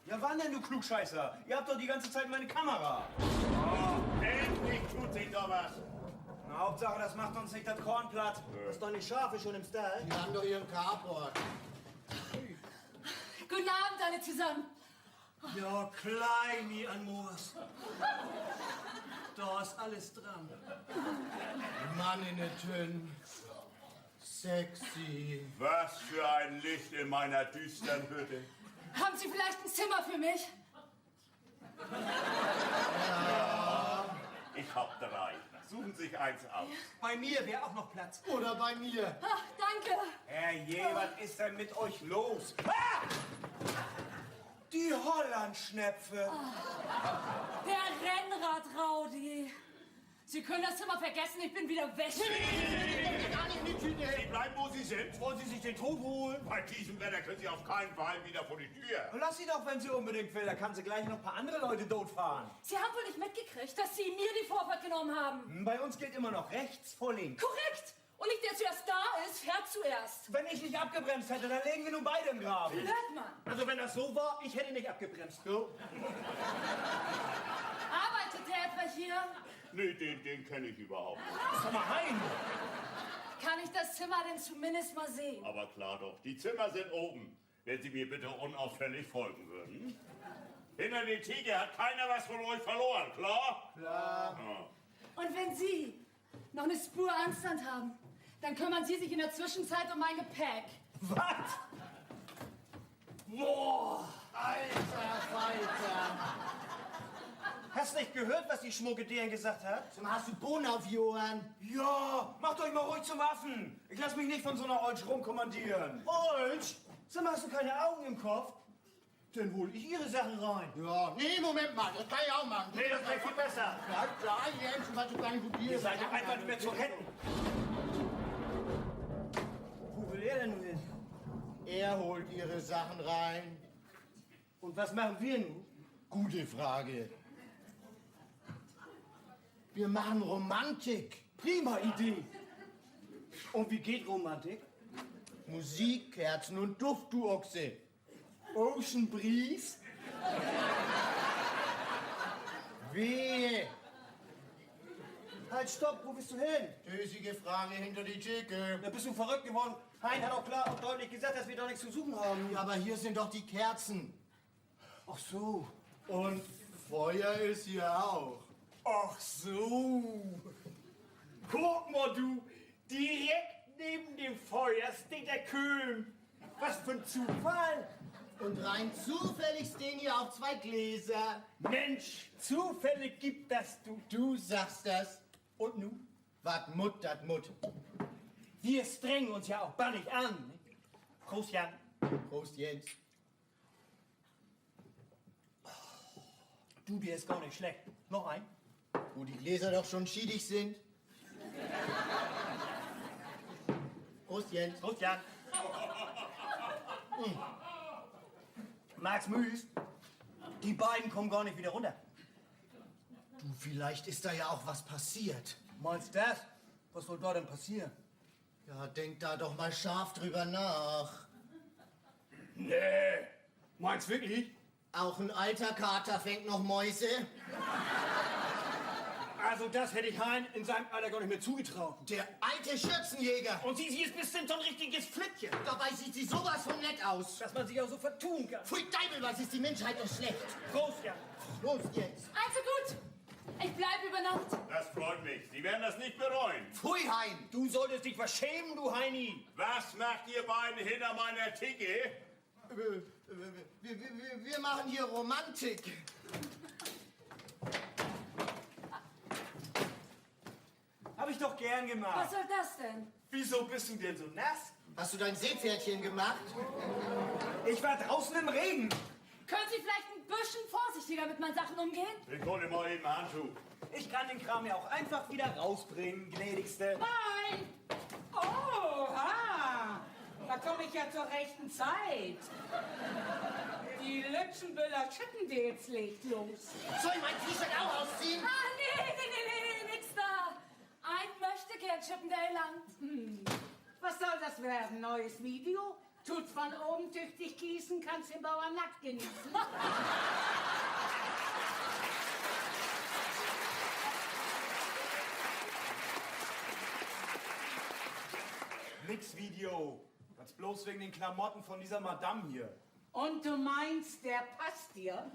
Ja, wann denn, du Klugscheißer? Ihr habt doch die ganze Zeit meine Kamera. Oh, endlich tut sich doch was. Na, Hauptsache, das macht uns nicht das Korn platt. Nö. Ist doch nicht scharf, ist schon im Stall. Die haben doch ihren Carport. Guten Abend alle zusammen. Ja, Kleini an Moors. Da ist alles dran. Mann in der Tünn. Sexy. Was für ein Licht in meiner düstern Hütte. Haben Sie vielleicht ein Zimmer für mich? Ich hab drei. Suchen Sie sich eins aus. Bei mir wär auch noch Platz. Oder bei mir. Ach, danke. Herrje, was ist denn mit euch los? Ah! Die Hollandschnepfe. Der Rennradraudi. Sie können das Zimmer vergessen, ich bin wieder weg. Nee, nee, nee, nee, nee, nee, nee, nee, nee, nee, nee. Sie bleiben, wo Sie sind. Wollen Sie sich den Tod holen? Bei diesem Wetter können Sie auf keinen Fall wieder vor die Tür. Lass sie doch, wenn sie unbedingt will. Da kann sie gleich noch ein paar andere Leute totfahren. Sie haben wohl nicht mitgekriegt, dass Sie mir die Vorfahrt genommen haben. Hm, bei uns gilt immer noch rechts vor links. Korrekt! Und nicht der zuerst da ist, fährt zuerst. Wenn ich nicht abgebremst hätte, dann lägen wir nun beide im Graben. Blödmann! Also, wenn das so war, ich hätte nicht abgebremst. So. Arbeitet der etwa hier? Nee, den, den kenn ich überhaupt nicht. Sag mal, Hein! Kann ich das Zimmer denn zumindest mal sehen? Aber klar doch, die Zimmer sind oben. Wenn Sie mir bitte unauffällig folgen würden. Hinter der Theke hat keiner was von euch verloren, klar? Klar. Ja. Und wenn Sie noch eine Spur Anstand haben, dann kümmern Sie sich in der Zwischenzeit um mein Gepäck. Wat? Boah! Alter Falter! Hast nicht gehört, was die schmucke Deern gesagt hat? Sag mal, hast du Bohnen auf die Ohren? Ja, macht euch mal ruhig zum Affen. Ich lass mich nicht von so einer Olsch rumkommandieren. Olsch? Sag mal, hast du keine Augen im Kopf? Dann hol ich Ihre Sachen rein. Ja, nee, Moment mal, das kann ich auch machen. Nee, das geht viel besser. Ja, klar, Jens, was du dein Ihr seid doch einfach nicht mehr zu retten. Wo will er denn nun hin? Er holt Ihre Sachen rein. Und was machen wir nun? Gute Frage. Wir machen Romantik. Prima Idee. Und wie geht Romantik? Musik, Kerzen und Duft, du Ochse. Ocean Breeze? Wehe. Halt, stopp, wo willst du hin? Dösige Frage hinter die Theke. Da bist du verrückt geworden. Hein hat auch klar und deutlich gesagt, dass wir da nichts zu suchen haben. Ja, aber hier sind doch die Kerzen. Ach so. Und Feuer ist hier auch. Ach so. Guck mal, du. Direkt neben dem Feuer steht der Köhn. Was für ein Zufall. Und rein zufällig stehen hier auch zwei Gläser. Mensch, Zufälle gibt das, du. Du sagst das. Und nu? Wat mutt, dat mutt. Wir strengen uns ja auch bannig an, ne? Prost, Jan. Prost, Jens. Du, der ist gar nicht schlecht. Noch ein? Wo die Gläser doch schon schiedig sind. Prost, Jens. Prost, Jan. Hm. Max Müs, die beiden kommen gar nicht wieder runter. Du, vielleicht ist da ja auch was passiert. Meinst das? Was soll da denn passieren? Ja, denk da doch mal scharf drüber nach. Nee, meinst wirklich? Auch ein alter Kater fängt noch Mäuse. Also, das hätte ich Hein in seinem Alter gar nicht mehr zugetraut. Der alte Schürzenjäger. Und sie, sie ist bestimmt so ein richtiges Flittchen. Dabei sieht sie sowas von nett aus. Dass man sich auch so vertun kann. Pfui Deibel, was ist die Menschheit doch schlecht. Prost, Jan. Los jetzt. Also gut, ich bleib über Nacht. Das freut mich. Sie werden das nicht bereuen. Pfui, Hein. Du solltest dich was schämen, du Heini. Was macht ihr beiden hinter meiner Theke? Äh, äh, wir, wir, wir, wir machen hier Romantik. Hab ich doch gern gemacht. Was soll das denn? Wieso bist du denn so nass? Hast du dein Seepferdchen gemacht? Ich war draußen im Regen. Können Sie vielleicht ein bisschen vorsichtiger mit meinen Sachen umgehen? Ich hol dir mal eben ein Handtuch. Ich kann den Kram ja auch einfach wieder rausbringen, gnädigste. Nein! Oha! Da komm ik ja zur rechten Zeit. De Lütschenbüller Chippendales legt los. Soll ich mein T-Shirt auch ausziehen? Ah, nee, nee, nee, nee, nix da. Ein Möchtegern Chippendale langt. Hm. Was soll das werden? Neues Video? Tut von oben tüchtig gießen, kannst den Bauer nackt genießen. Nix Video. Das ist bloß wegen den Klamotten von dieser Madame hier. Und du meinst, der passt dir?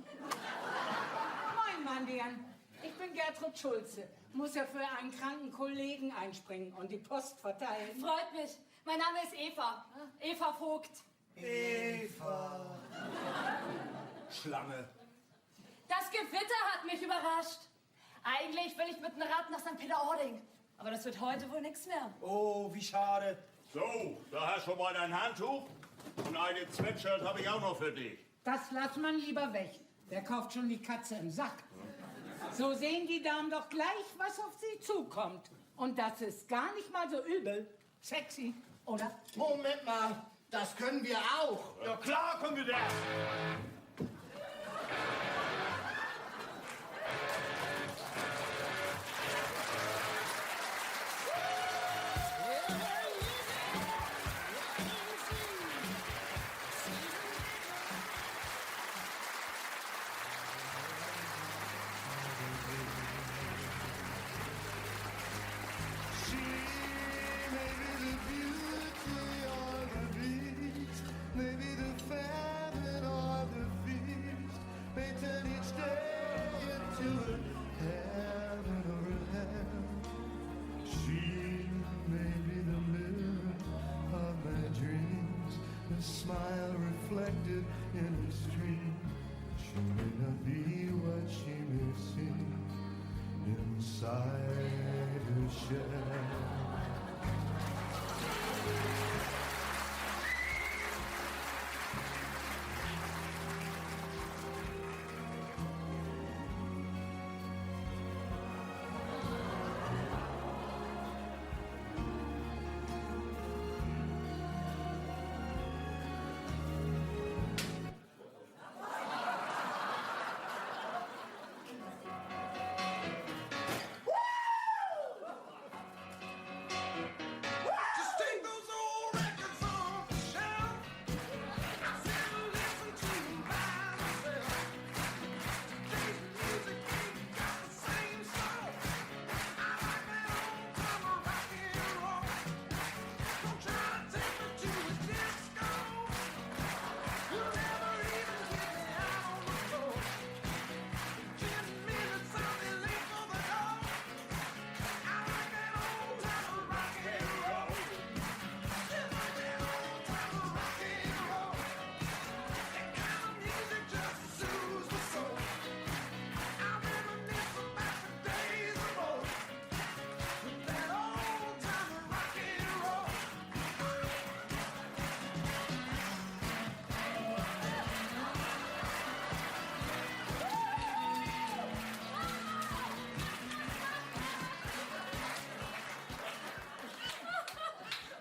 Moin, Mandian. Ich bin Gertrud Schulze. Muss ja für einen kranken Kollegen einspringen und die Post verteilen. Freut mich. Mein Name ist Eva. Eva Vogt. Eva. Schlange. Das Gewitter hat mich überrascht. Eigentlich will ich mit dem Rad nach Sankt Peter-Ording. Aber das wird heute wohl nix mehr. Oh, wie schade. So, da hast schon mal dein Handtuch. Und eine Sweatshirt hab ich auch noch für dich. Das lass man lieber weg. Wer kauft schon die Katze im Sack? So sehen die Damen doch gleich, was auf sie zukommt. Und das ist gar nicht mal so übel. Sexy, oder? Moment mal, das können wir auch. Ja, klar können wir das. She may be the beauty or the beast, may be the famine or the feast, may turn each day into a heaven or a hell. She may be the mirror of my dreams, a smile reflected in a stream. She may not be what she may seem inside her shell.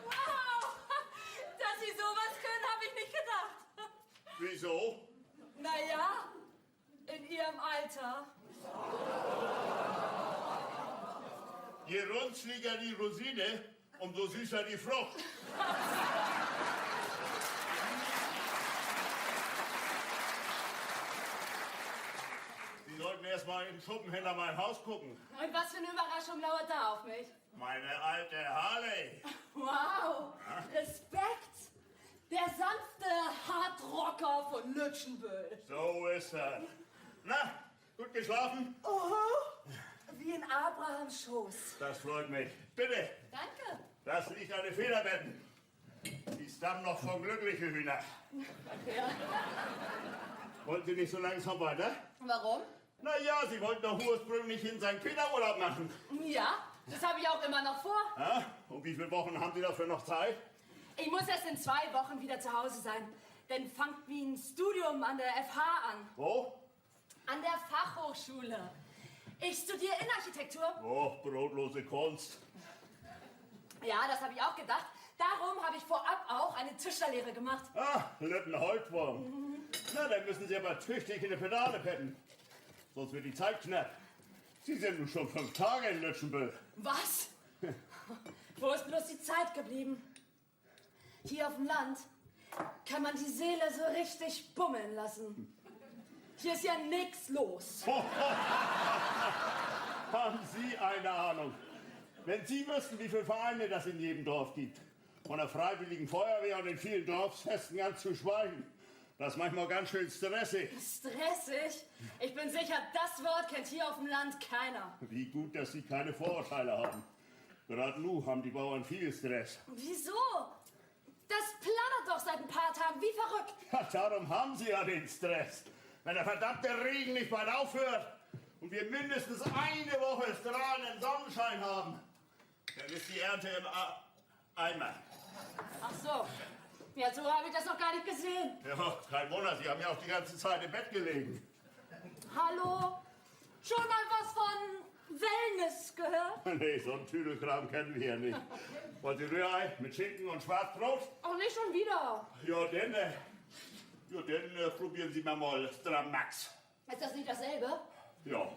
Wow! Dass Sie sowas können, hab ich nicht gedacht. Wieso? Na ja, in Ihrem Alter. Je runzliger die Rosine, umso süßer die Frucht. Sie sollten erst mal im Schuppen hinter mein Haus gucken. Und was für eine Überraschung lauert da auf mich? Meine alte Harley. Wow, Respekt. Der sanfte Hardrocker von Lütschenbüll. So ist er. Na, gut geschlafen? Oh, wie in Abrahams Schoß. Das freut mich. Bitte. Danke. Das liegt an den Federbetten. Die stammen noch von Glückliche Hühner. Ja. Wollten Sie nicht so langsam weiter? Warum? Na ja, Sie wollten doch ursprünglich in Sankt Peter Urlaub machen. Ja, das habe ich auch immer noch vor. Ja? Und wie viele Wochen haben Sie dafür noch Zeit? Ich muss erst in zwei Wochen wieder zu Hause sein. Dann fängt mein Studium an der F H an. Wo? An der Fachhochschule. Ich studiere Innenarchitektur. Oh, brotlose Kunst. Ja, das habe ich auch gedacht. Darum habe ich vorab auch eine Tischlerlehre gemacht. Ah, lütten Holtwurm. Na, dann müssen Sie aber tüchtig in die Pedale pitten. Sonst wird die Zeit knapp. Sie sind nun schon fünf Tage in Lütschenbüll. Was? Wo ist bloß die Zeit geblieben? Hier auf dem Land kann man die Seele so richtig bummeln lassen. Hier ist ja nix los. Haben Sie eine Ahnung? Wenn Sie wüssten, wie viele Vereine das in jedem Dorf gibt. Von der Freiwilligen Feuerwehr und den vielen Dorfsfesten ganz zu schweigen. Das ist manchmal ganz schön stressig. Stressig? Ich bin sicher, das Wort kennt hier auf dem Land keiner. Wie gut, dass Sie keine Vorurteile haben. Gerade nu haben die Bauern viel Stress. Wieso? Das plattert doch seit ein paar Tagen wie verrückt. Ja, darum haben Sie ja den Stress. Wenn der verdammte Regen nicht bald aufhört und wir mindestens eine Woche strahlenden Sonnenschein haben, dann ist die Ernte im A-, Eimer. Ach so. Ja, so habe ich das noch gar nicht gesehen. Ja, kein Wunder, Sie haben ja auch die ganze Zeit im Bett gelegen. Hallo? Schon mal was von Wellness gehört? Nee, so'n Tüdelkram kennen wi hier nich. Wat, de Rührei mit Schinken un Swarzbroot? Ach, nich schon wieder. Ja, denn, äh, ja, denn, äh, probeeren Se mal, mal Stramm Max. Ist das nicht dasselbe? Ja.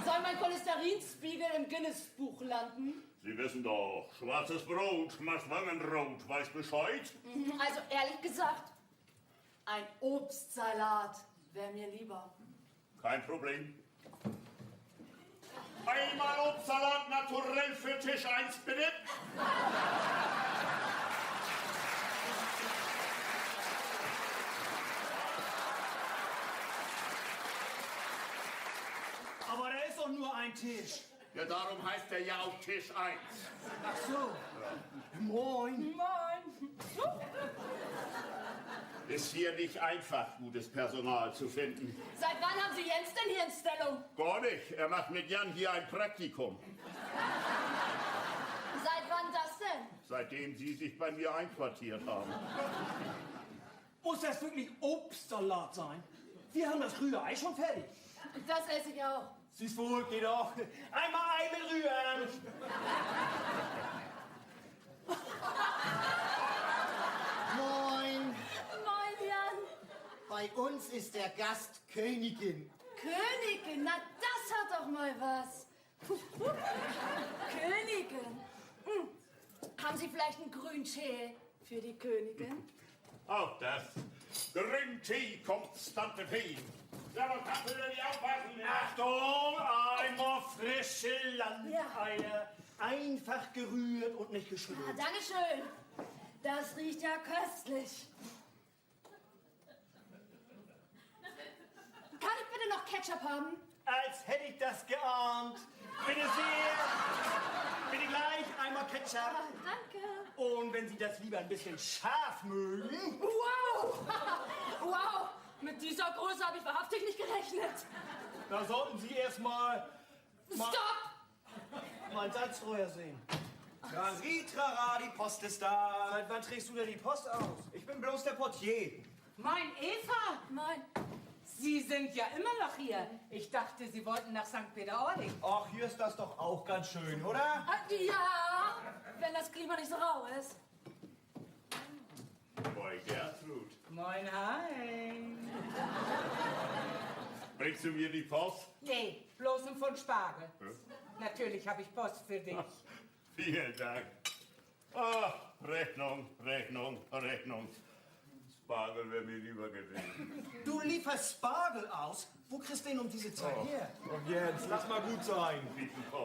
Soll mein Cholesterinspiegel im Guinness-Buch landen? Sie wissen doch, schwarzes Brot macht Wangen rot. Weißt Bescheid? Mhm, also ehrlich gesagt, ein Obstsalat wär mir lieber. Kein Problem. Einmal Obstsalat naturell für Tisch eins, bitte. Aber da ist doch nur ein Tisch. Ja, darum heißt der ja auch Tisch eins. Ach so. Moin. Moin. Ist hier nicht einfach, gutes Personal zu finden. Seit wann haben Sie Jens denn hier in Stellung? Gar nicht. Er macht mit Jan hier ein Praktikum. Seit wann das denn? Seitdem Sie sich bei mir einquartiert haben. Muss das wirklich Obstsalat sein? Wir haben das Rührei schon fertig. Das esse ich auch. Süß wohl, geht doch. Einmal Ei mit Rührei. Moin. Moin, Jan. Bei uns ist der Gast Königin. Königin, na, das hat doch mal was. Königin. Hm. Haben Sie vielleicht einen Grüntee für die Königin? Auch das. Grüntee, Konstante Fee. Ja, man kann natürlich aufpassen, ne? Achtung, einmal frische Landeier. Ja. Einfach gerührt und nicht geschüttelt. Ah, danke schön. Das riecht ja köstlich. Kann ich bitte noch Ketchup haben? Als hätte ich das geahnt. Bitte sehr. Bitte gleich einmal Ketchup. Ah, danke. Und wenn Sie das lieber ein bisschen scharf mögen. Wow! Wow! Mit dieser Größe habe ich wahrhaftig nicht gerechnet. Da sollten Sie erst mal, mal Stopp! Mein Salzstreuer sehen. Trari, trara, die Post ist da. Seit wann trägst du denn die Post aus? Ich bin bloß der Portier. Moin, Eva. Moin. Sie sind ja immer noch hier. Ich dachte, Sie wollten nach Sankt Peter-Ording. Ach, hier ist das doch auch ganz schön, oder? Ah, ja, wenn das Klima nicht so rau ist. Moin, Gertrud. Moin, Hein. Bringst du mir die Post? Nee, bloß en Pfund Spargel. Hä? Natürlich hab ich Post für dich. Vielen Dank. Ach, Rechnung, Rechnung, Rechnung. Spargel wär mir lieber gewesen. Du lieferst Spargel aus? Wo kriegst du den um diese Zeit her? Oh, Jens, lass mal gut sein.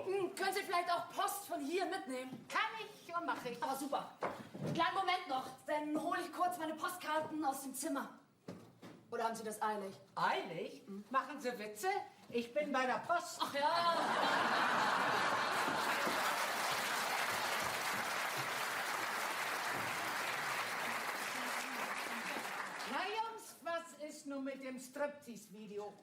Hm, können Sie vielleicht auch Post von hier mitnehmen? Kann ich und mach ich. Aber super. Kleinen Moment noch, dann hole ich kurz meine Postkarten aus dem Zimmer. Oder haben Sie das eilig? Eilig? Machen Sie Witze? Ich bin bei der Post. Ach ja. Na Jungs, was ist nun mit dem Striptease-Video?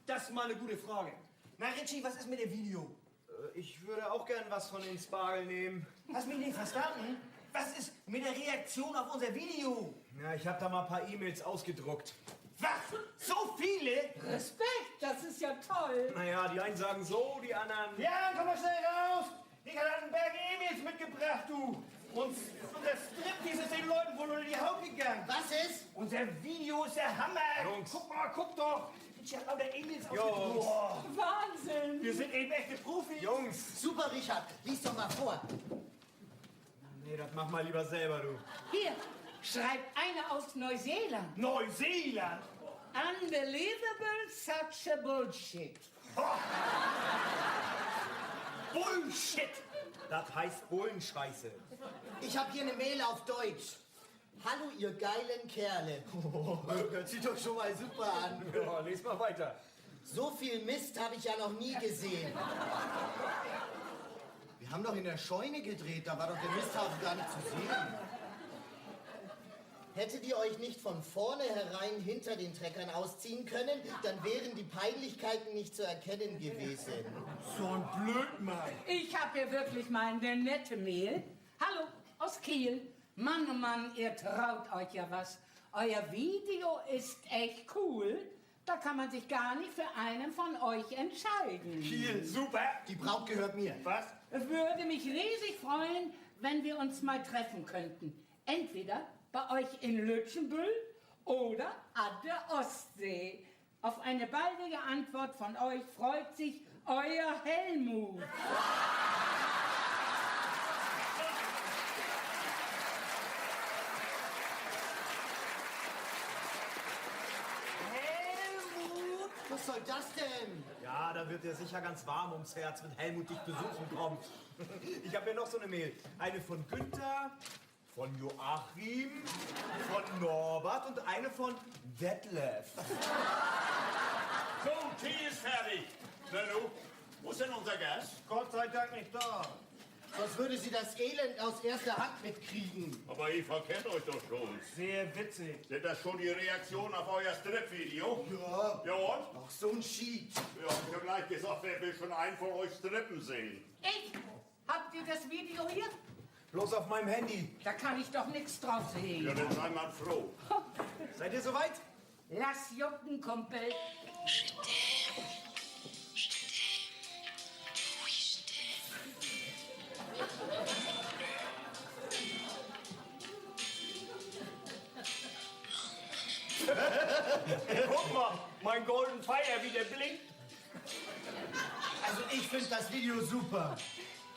Das ist mal eine gute Frage. Na, Richie, was ist mit dem Video? Äh, ich würde auch gern was von den Spargel nehmen. Hast mich nicht verstanden? Was ist mit der Reaktion auf unser Video? Ja, ich hab da mal ein paar E-Mails ausgedruckt. Was? So viele? Respekt, das ist ja toll. Naja, die einen sagen so, die anderen Ja, komm mal schnell raus! Digga, der hat einen Berg E-Mails mitgebracht, du! Und unser Striptease ist den Leuten wohl unter die Haut gegangen. Was ist? Unser Video ist der Hammer! Jungs. Guck mal, guck doch! Mensch, der hat lauter E-Mails ausgedruckt. Jungs. Wahnsinn! Wir sind eben echte Profis! Jungs! Super, Richard, lies doch mal vor. Nee, das mach mal lieber selber, du. Hier, schreibt einer aus Neuseeland. Neuseeland? Unbelievable such a bullshit. Bullshit! Das heißt Bullenscheiße. Ich hab hier eine Mail auf Deutsch. Hallo, ihr geilen Kerle. Hört sich doch schon mal super an. Ja, les mal weiter. So viel Mist hab ich ja noch nie gesehen. Wir haben doch in der Scheune gedreht, da war doch der Misthaufen gar nicht zu sehen. Hättet ihr euch nicht von vornherein hinter den Treckern ausziehen können, dann wären die Peinlichkeiten nicht zu erkennen gewesen. So ein Blödmann. Ich hab hier wirklich mal eine nette Mail. Hallo, aus Kiel. Mann, oh Mann, ihr traut euch ja was. Euer Video ist echt cool. Da kann man sich gar nicht für einen von euch entscheiden. Hier, super. Die Braut gehört mir. Was? Es würde mich riesig freuen, wenn wir uns mal treffen könnten. Entweder bei euch in Lütjenbüll oder an der Ostsee. Auf eine baldige Antwort von euch freut sich euer Helmut. Helmut! Was soll das denn? Ja, da wird dir sicher ganz warm ums Herz, wenn Helmut dich besuchen kommt. Ich hab hier noch so eine Mail. Eine von Günther, von Joachim, von Norbert und eine von Detlef. So, Tee ist fertig. Na nu, wo ist denn unser Gast? Gott sei Dank nicht da. Sonst würde sie das Elend aus erster Hand mitkriegen. Aber ihr verkennt euch doch schon. Sehr witzig. Sind das schon die Reaktionen auf euer Strip-Video? Ja. Ja, und? Ach, so ein Schiet. Ja, ich hab gleich gesagt, wer will schon einen von euch strippen sehen? Ich? Habt ihr das Video hier? Bloß auf meinem Handy. Da kann ich doch nix drauf sehen. Ja, dann sei mal froh. Seid ihr soweit? Lass jucken, Kumpel. Guck mal, mein Golden Fire, wie der blinkt. Also, ich find das Video super.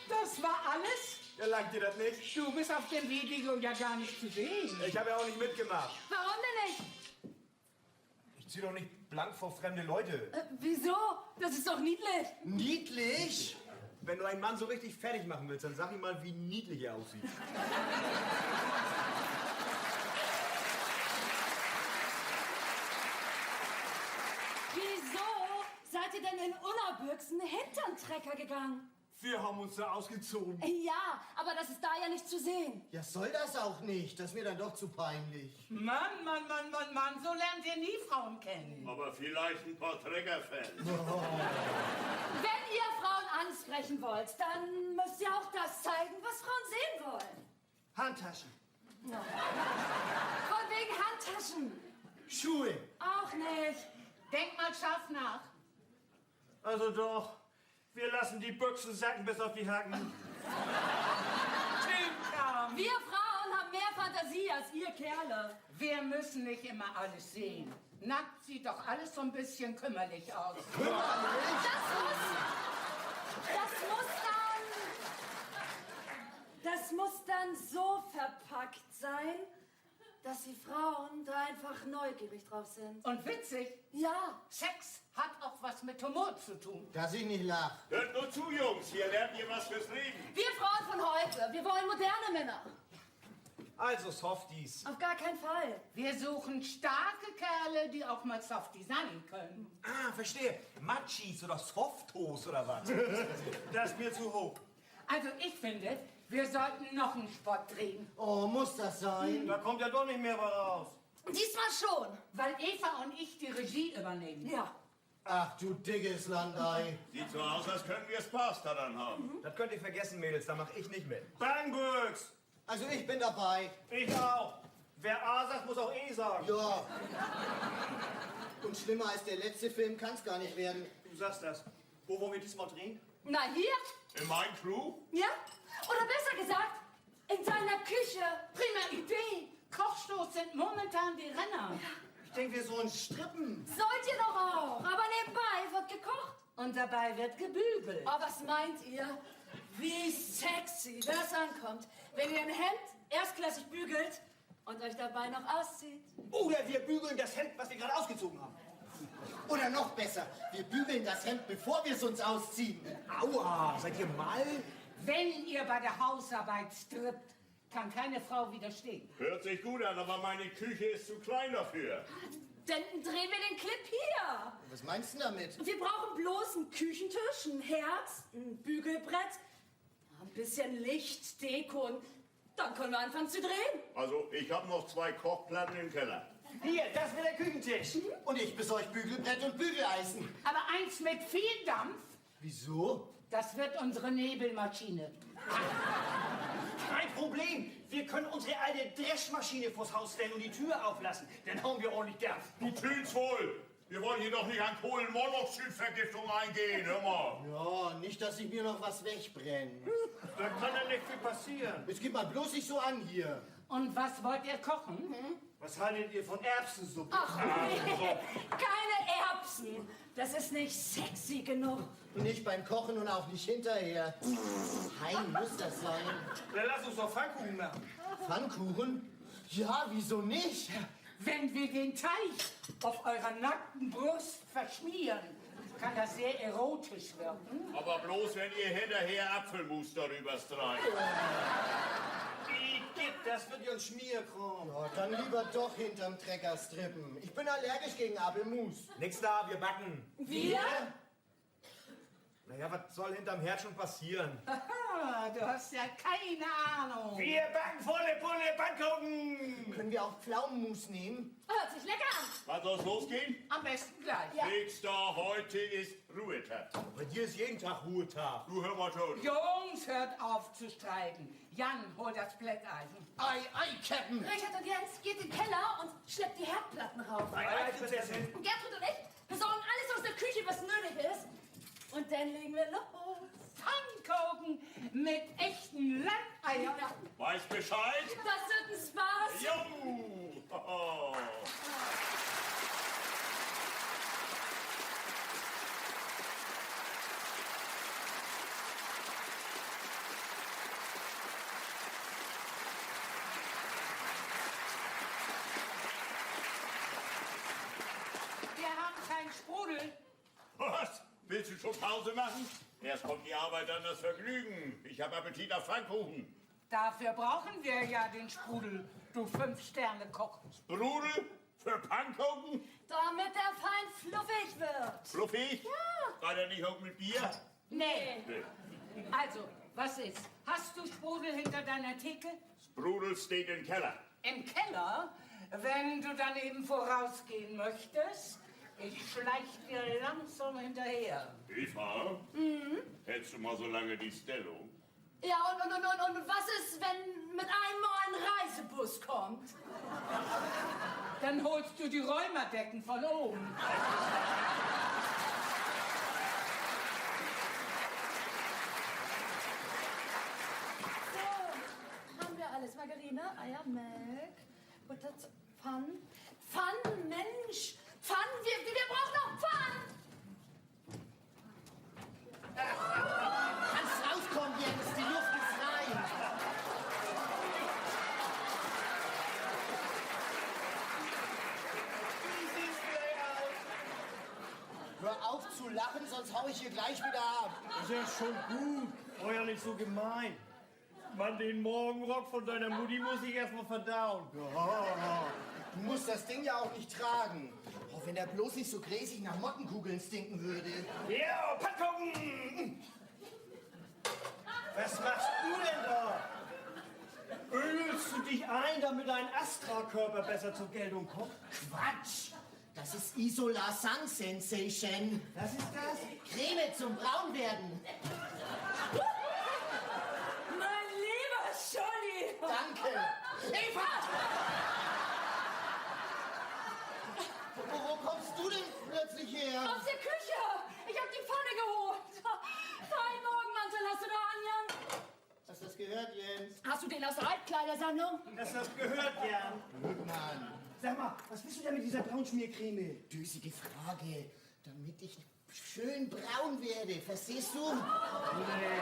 Das war alles? Ja, langt dir das nicht? Du bist auf dem Video ja gar nicht zu sehen. Ich hab ja auch nicht mitgemacht. Warum denn nicht? Ich zieh doch nicht blank vor fremde Leute. Äh, wieso? Das ist doch niedlich. Niedlich? Wenn du einen Mann so richtig fertig machen willst, dann sag ihm mal, wie niedlich er aussieht. Wieso seid ihr denn in Unterbüchsen hinter'n Trecker gegangen? Wir haben uns da ausgezogen. Ja, aber das ist da ja nicht zu sehen. Ja, soll das auch nicht. Das ist mir dann doch zu peinlich. Mann, Mann, Mann, Mann, Mann, so lernt ihr nie Frauen kennen. Aber vielleicht ein paar Trecker-Fans. Wenn ihr Frauen ansprechen wollt, dann müsst ihr auch das zeigen, was Frauen sehen wollen. Handtaschen. Ja. Von wegen Handtaschen. Schuhe. Auch nicht. Denk mal scharf nach. Also doch. Wir lassen die Büchsen sacken bis auf die Hacken. Typkram. Wir Frauen haben mehr Fantasie als ihr Kerle. Wir müssen nicht immer alles sehen. Nackt sieht doch alles so ein bisschen kümmerlich aus. Kümmerlich? Das muss, das muss dann, das muss dann so verpackt sein, dass die Frauen da einfach neugierig drauf sind. Und witzig. Ja. Sex hat auch was mit Humor zu tun. Dass ich nicht lach. Hört nur zu, Jungs, hier lernt ihr was fürs Leben. Wir Frauen von heute, wir wollen moderne Männer. Also Softies. Auf gar keinen Fall. Wir suchen starke Kerle, die auch mal Softie sein können. Ah, verstehe. Machis oder Softos oder was? Das ist mir zu hoch. Also ich finde, wir sollten noch einen Spot drehen. Oh, muss das sein? Da kommt ja doch nicht mehr was raus. Diesmal schon. Weil Eva und ich die Regie übernehmen. Ja. Ach du dickes Landei. Sieht so aus, als könnten wir Spaß daran haben. Das könnt ihr vergessen, Mädels, da mach ich nicht mit. Bangbrüx! Also ich bin dabei. Ich auch. Wer A sagt, muss auch E sagen. Ja. Und schlimmer als der letzte Film kann's gar nicht werden. Du sagst das. Wo wollen wir diesmal drehen? Na, hier. In meinem Clou? Ja? Oder besser gesagt, in deiner Küche. Prima Idee. Kochshows sind momentan die Renner. Ich denk, wir sollen strippen. Sollt ihr doch auch. Aber nebenbei wird gekocht. Und dabei wird gebügelt. Oh, was meint ihr? Wie sexy das ankommt, wenn ihr ein Hemd erstklassig bügelt und euch dabei noch auszieht. Oder wir bügeln das Hemd, was wir gerade ausgezogen haben. Oder noch besser, wir bügeln das Hemd, bevor wir es uns ausziehen. Aua, seid ihr mall? Wenn ihr bei der Hausarbeit strippt, kann keine Frau widerstehen. Hört sich gut an, aber meine Küche ist zu klein dafür. Dann drehen wir den Clip hier. Was meinst du damit? Wir brauchen bloß einen Küchentisch, ein Herd, ein Bügelbrett, ein bisschen Licht, Deko und dann können wir anfangen zu drehen. Also, ich hab noch zwei Kochplatten im Keller. Hier, das wird der Küchentisch. Und ich besorg Bügelbrett und Bügeleisen. Aber eins mit viel Dampf. Wieso? Das wird unsere Nebelmaschine. Kein Problem. Wir können unsere alte Dreschmaschine vors Haus stellen und die Tür auflassen. Dann hauen wir ordentlich Dampf. Du tüünst woll. Wir wollen hier doch nicht an Kohlenmonoxidvergiftung eingehen, hör mal. Ja, nicht, dass ich mir noch was wegbrenn. Dat kann ja nich veel passeren. Jetzt gib mal bloß nicht so an hier. Und was wollt ihr kochen? Was haltet ihr von Erbsensuppe? Ach, nee, keine Erbsen. Das ist nicht sexy genug. Nicht beim Kochen und auch nicht hinterher. Fein muss das sein. Dann lass uns doch Pfannkuchen machen. Pfannkuchen? Ja, wieso nicht? Wenn wir den Teig auf eurer nackten Brust verschmieren, kann das sehr erotisch wirken. Aber bloß, wenn ihr hinterher Apfelmus darüber streicht. Igitt, das wird ja 'n Schmierkraam. Ja, dann lieber doch hinterm Trecker strippen. Ich bin allergisch gegen Apfelmus. Nix da, wir backen. Wir? Na ja, was soll hinterm Herd schon passieren? Haha, du hast ja keine Ahnung. Wir backen volle Pulle Pfannkuchen. Können wir auch Pflaumenmus nehmen? Hört sich lecker an. Wann soll's losgehen? Am besten gleich. Ja. Nix da, heute ist Ruhetag. Bei dir ist jeden Tag Ruhetag. Du, hör mal zu. Jungs, hört auf zu streiten. Jan, hol das Plätteisen. Ei, ei, Captain. Richard und Jens, geht in den Keller und schleppt die Herdplatten rauf. Ei, ei, Prinzessin. Und Gertrud und ich besorgen alles aus der Küche, was nötig ist. Und dann legen wir los. Pfannkuchen mit echten Landeiern. Weiß Bescheid. Das wird ein Spaß. Jo. Wir haben keinen Sprudel. Was? Willst du schon Pause machen? Erst kommt die Arbeit, dann das Vergnügen. Ich hab Appetit auf Pfannkuchen. Dafür brauchen wir ja den Sprudel, du Fünf-Sterne-Koch. Sprudel? Für Pfannkuchen? Damit der fein fluffig wird. Fluffig? Ja. Geht das nicht auch mit Bier? Nee. Nee. Also, was ist? Hast du Sprudel hinter deiner Theke? Sprudel steht im Keller. Im Keller? Wenn du dann eben vorausgehen möchtest, ich schleich dir langsam hinterher. Eva, hältst du mal so lange die Stellung? Ja, und, und, und, und, und was ist, wenn mit einmal ein Reisebus kommt? Dann holst du die Rheumadecken von oben. So, haben wir alles. Margarine, Eier, Melk, Butter, Pfann. Pfann, Mensch! Pfann, wir, wir brauchen noch Pfann! Kannst rauskommen, Jens, die Luft ist rein. Hör auf zu lachen, sonst hau ich hier gleich wieder ab. Ist ja schon gut. War ja nicht so gemeint. Mann, den Morgenrock von deiner Mutti muss ich erst mal verdauen. Ja, du musst das Ding ja auch nicht tragen. Oh, wenn er bloß nicht so gräsig nach Mottenkugeln stinken würde. Ja, Pfannkuchen! Was machst du denn da? Ölst du dich ein, damit dein Astra-Körper besser zur Geltung kommt? Quatsch! Das ist Isola Sun Sensation. Was ist das? Creme zum Braunwerden. Mein lieber Scholli! Danke. Eva! Wo, wo kommst du denn plötzlich her? Aus der Küche! Ich hab die Pfanne geholt! Fein Morgenmantel hast du da an, Jan! Hast das gehört, Jens? Hast du den aus der Altkleidersammlung? Hast das gehört, Jan? Gut, Mann. Sag mal, was willst du denn mit dieser Braunschmiercreme? Dösige Frage, damit ich schön braun werde, verstehst du? Nee.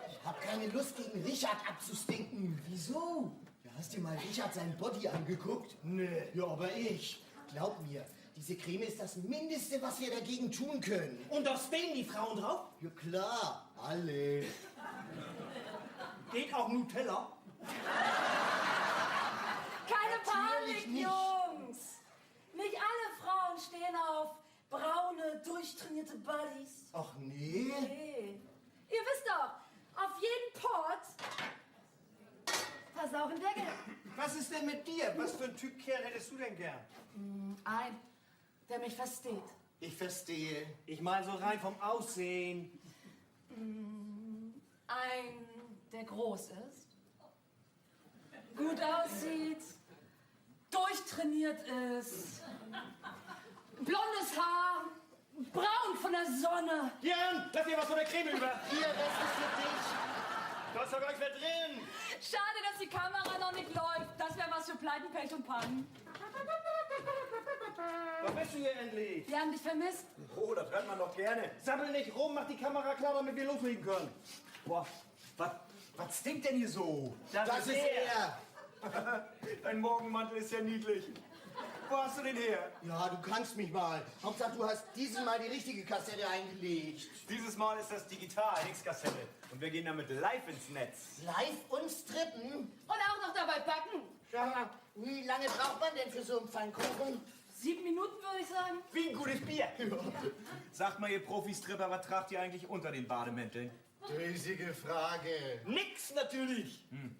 Ich hab keine Lust, gegen Richard abzustinken. Wieso? Ja, hast dir mal Richard seinen Body angeguckt? Nee. Ja, aber ich. Glaub mir, diese Creme ist das Mindeste, was wir dagegen tun können. Und da stehen die Frauen drauf? Ja, klar, alle. Geht auch Nutella? Keine Panik, Jungs! Nicht alle Frauen stehen auf braune, durchtrainierte Buddies. Ach nee? Nee. Ihr wisst doch, auf jeden Pott passt auch ein Deckel. Was ist denn mit dir? Was für ein Typ Kerl hättest du denn gern? Mm, ein, der mich versteht. Ich verstehe. Ich meine so rein vom Aussehen. Mm, ein, der groß ist, gut aussieht, durchtrainiert ist Sonne. Jan, lass dir was von der Creme über. Hier, das ist für dich. Da ist doch gar nichts mehr drin. Schade, dass die Kamera noch nicht läuft. Das wär was für Pleiten, Pech und Pannen. Wo bist du hier endlich? Wir haben dich vermisst. Oh, das hört man doch gerne. Sabbel nicht rum, mach die Kamera klar, damit wir loslegen können. Boah, wat, wat stinkt denn hier so? Das ist er. Dein Morgenmantel ist ja niedlich. Wo hast du den her? Ja, du kannst mich mal. Hauptsache, du hast dieses Mal die richtige Kassette eingelegt. Dieses Mal ist das digital, nix Kassette. Und wir gehen damit live ins Netz. Live und strippen? Und auch noch dabei backen. Sag mal, wie lange braucht man denn für so einen Pfannkuchen? Sieben Minuten, würde ich sagen. Wie ein gutes Bier. Sagt mal, ihr Profistripper, was tragt ihr eigentlich unter den Bademänteln? Riesige Frage. Nix natürlich. Hm.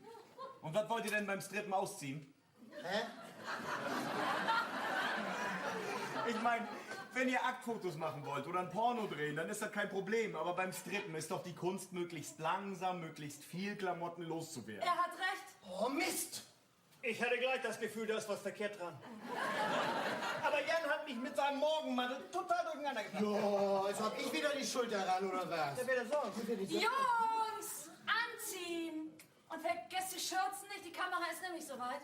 Und was wollt ihr denn beim Strippen ausziehen? Hä? Ich mein, wenn ihr Aktfotos machen wollt oder ein Porno drehen, dann ist das kein Problem. Aber beim Strippen ist doch die Kunst, möglichst langsam, möglichst viel Klamotten loszuwerden. Er hat recht. Oh, Mist! Ich hatte gleich das Gefühl, da ist was verkehrt dran. Aber Jan hat mich mit seinem Morgenmantel total durcheinander gebracht. Ja, jetzt hab ich wieder die Schuld daran, oder was? Ja, wer das sonst? Jungs, anziehen! Und vergesst die Schürzen nicht, die Kamera ist nämlich soweit.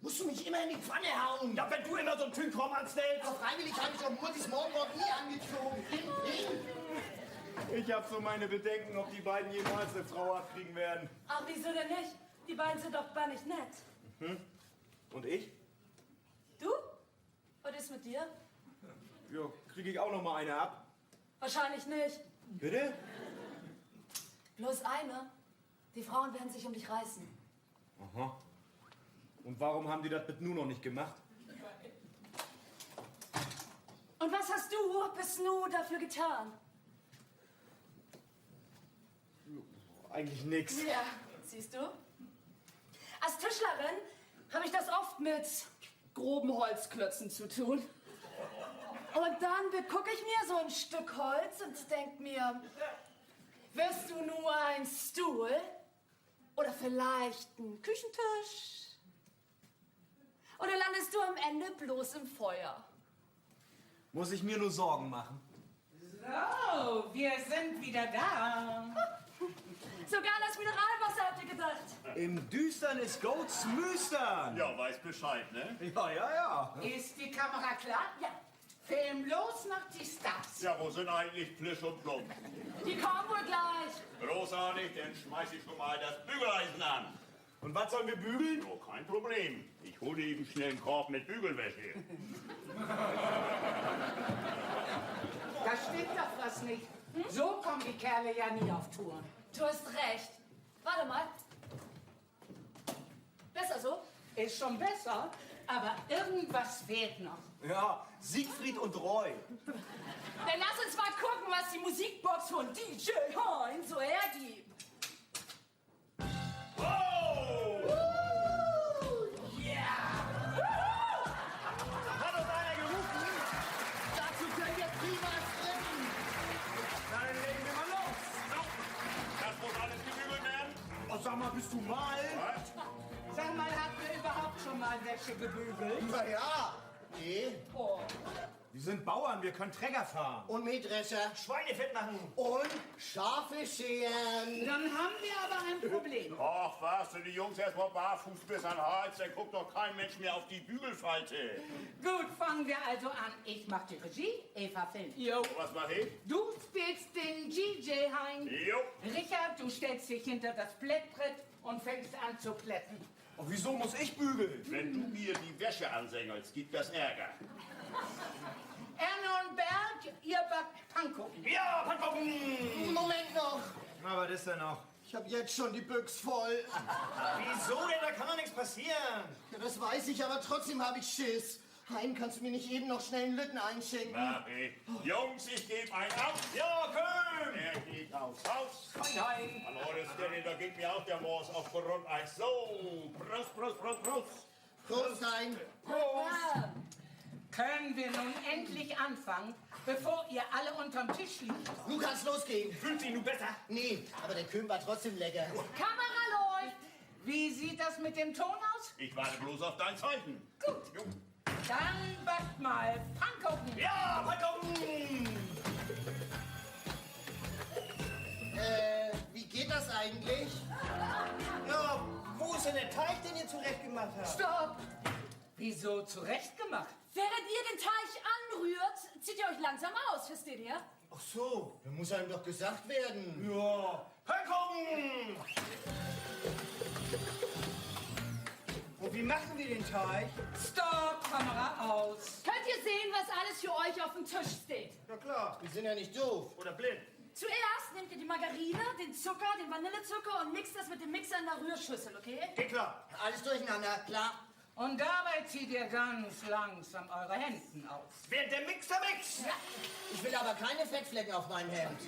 Musst du mich immer in die Pfanne hauen? Ja, wenn du immer so einen Tünkram anstellst. Aber freiwillig habe ich doch Muttis Morgenrock nie angezogen. Bling, bling. Ich hab so meine Bedenken, ob die beiden jemals eine Frau abkriegen werden. Ach, wieso denn nicht? Die beiden sind doch bannig nett. Mhm. Und ich? Du? Was ist mit dir? Ja, krieg ich auch noch mal eine ab? Wahrscheinlich nicht. Bitte? Bloß eine. Die Frauen werden sich um dich reißen. Aha. Und warum haben die das bis nu noch nicht gemacht? Und was hast du bis nu dafür getan? Eigentlich nix. Ja, siehst du? Als Tischlerin habe ich das oft mit groben Holzklötzen zu tun. Und dann begucke ich mir so ein Stück Holz und denk mir, wirst du nur ein Stuhl oder vielleicht ein Küchentisch? Oder landest du am Ende bloß im Feuer? Muss ich mir nur Sorgen machen? So, wir sind wieder da. Sogar an das Mineralwasser habt ihr gedacht. Im Düstern ist goot smüstern. Ja, weiß Bescheid, ne? Ja, ja, ja. Ist die Kamera klar? Ja. Film los nach die Stars. Ja, wo sind eigentlich Plisch und Plump? Die kommen wohl gleich. Großartig, dann schmeiß ich schon mal das Bügeleisen an. Und was sollen wir bügeln? Oh, kein Problem. Ich hole eben schnell einen Korb mit Bügelwäsche. Da stimmt doch was nicht. So kommen die Kerle ja nie auf Tour. Du hast recht. Warte mal. Besser so? Ist schon besser, aber irgendwas fehlt noch. Ja, Siegfried und Roy. Dann lass uns mal gucken, was die Musikbox von D J Hein so hergibt. Wow! Ja! Hat uns einer gerufen? Dazu können wir prima strippen. Dann legen wir mal los. So, das muss alles gebügelt werden. Oh, sag mal, bist du mal? Was? Sag mal, haben wir überhaupt schon mal Wäsche gebügelt? Na ja. Nee. Oh. Wir sind Bauern, wir können Trecker fahren. Und Mähdrescher. Schweine fett machen. Und Schafe scheren. Dann haben wir aber ein Problem. Och, warfst du die Jungs erst mal barfuß bis an den Hals, dann guckt doch kein Mensch mehr auf die Bügelfalte. Gut, fangen wir also an. Ich mach die Regie, Eva filmt. Jo. Was mach ich? Du spielst den D J Hein. Jo. Richard, du stellst dich hinter das Plättbrett und fängst an zu plätten. Und wieso muss ich bügeln? Wenn du mir die Wäsche ansengelst, gibt das Ärger. Erna und Berg, ihr backt Pfannkuchen. Ja, Pfannkuchen! Moment noch. Na, was ist denn noch? Ich hab jetzt schon die Büchs voll. Wieso denn? Da kann doch nichts passieren. Ja, das weiß ich, aber trotzdem hab ich Schiss. Hein, kannst du mir nicht eben noch schnell einen Lütten einschenken? Mach ich. Jungs, ich geb einen ab. Ja, Köhn! Er geht aufs Haus. Fein, Hein. An eurer Stelle, da geht mir auch der Mors auf Grundeis. So, Prost, Prost, Prost, Prost. Prost, Hein. Prost. Können wir nun endlich anfangen, bevor ihr alle unterm Tisch liegt? Nu kann's losgehen. Fühlt sich nu besser? Nee, aber der Köhn war trotzdem lecker. Kamera läuft. Wie sieht das mit dem Ton aus? Ich warte bloß auf dein Zeichen. Gut. Jo. Dann backt mal Pfannkuchen. Ja, Pfannkuchen! eigentlich? Ja, wo ist denn der Teig, den ihr zurechtgemacht habt? Stopp! Wieso zurechtgemacht? Während ihr den Teig anrührt, zieht ihr euch langsam aus, versteht ihr? Ach so, das muss einem doch gesagt werden. Ja, Pannkuchen! Und wie machen wir den Teig? Stopp, Kamera aus. Könnt ihr sehen, was alles für euch auf dem Tisch steht? Na klar, wir sind ja nicht doof. Oder blind. Zuerst nehmt ihr die Margarine, den Zucker, den Vanillezucker und mixt das mit dem Mixer in der Rührschüssel, okay? Geht klar. Alles durcheinander, klar. Und dabei zieht ihr ganz langsam eure Hemden aus. Während der Mixer mixt. Ja. Ich will aber keine Fettflecken auf meinem Hemd.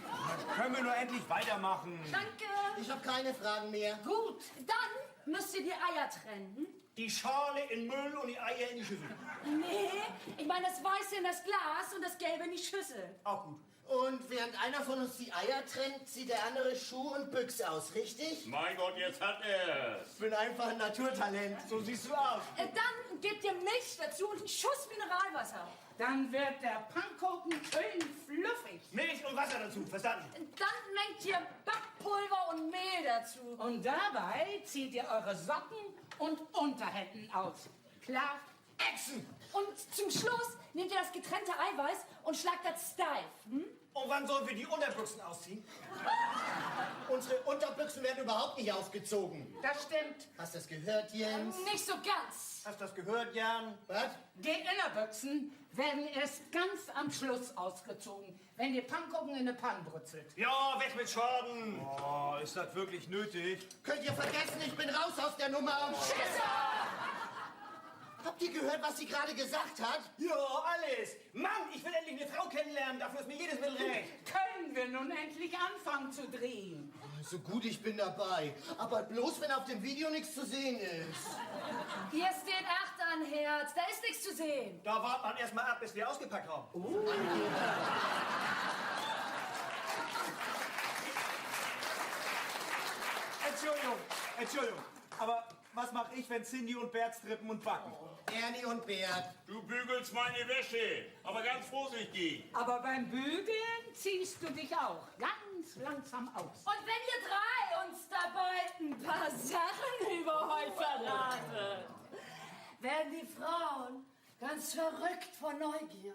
Können wir nur endlich weitermachen? Danke. Ich hab keine Fragen mehr. Gut, dann müsst ihr die Eier trennen. Die Schale in Müll und die Eier in die Schüssel. Nee, ich meine das Weiße in das Glas und das Gelbe in die Schüssel. Auch gut. Und während einer von uns die Eier trennt, zieht der andere Schuh und Büx aus, richtig? Mein Gott, jetzt hat er's. Bin einfach ein Naturtalent. So siehst du aus. Äh, dann gebt ihr Milch dazu und einen Schuss Mineralwasser. Dann wird der Pannkuchen schön fluffig. Milch und Wasser dazu, verstanden? Dann mengt ihr Backpulver und Mehl dazu. Und dabei zieht ihr eure Socken und Unterhemden aus. Klar? Action! Und zum Schluss nehmt ihr das getrennte Eiweiß und schlagt das steif. Hm? Und wann sollen wir die Unterbüchsen ausziehen? Unsere Unterbüchsen werden überhaupt nicht aufgezogen. Das stimmt. Hast das gehört, Jens? Nicht so ganz. Hast das gehört, Jan? Was? Die Innerbüchsen werden erst ganz am Schluss ausgezogen, wenn die Pannkuchen in der Pann brutzelt. Ja, weg mit Schaden. Oh, ist das wirklich nötig? Könnt ihr vergessen, ich bin raus aus der Nummer. Schisser! Habt ihr gehört, was sie gerade gesagt hat? Ja, alles. Mann, ich will endlich eine Frau kennenlernen. Dafür ist mir jedes Mittel recht. Können wir nun endlich anfangen zu drehen? So gut, ich bin dabei. Aber bloß, wenn auf dem Video nichts zu sehen ist. Hier steht acht an Herz. Da ist nichts zu sehen. Da wartet man erst mal ab, bis wir ausgepackt haben. Entschuldigung, Entschuldigung. Aber was mach ich, wenn Cindy und Bert strippen und backen? Ernie und Bert. Du bügelst meine Wäsche, aber ganz vorsichtig. Aber beim Bügeln ziehst du dich auch ganz langsam aus. Und wenn ihr drei uns dabei ein paar Sachen über euch verratet, werden die Frauen ganz verrückt vor Neugier.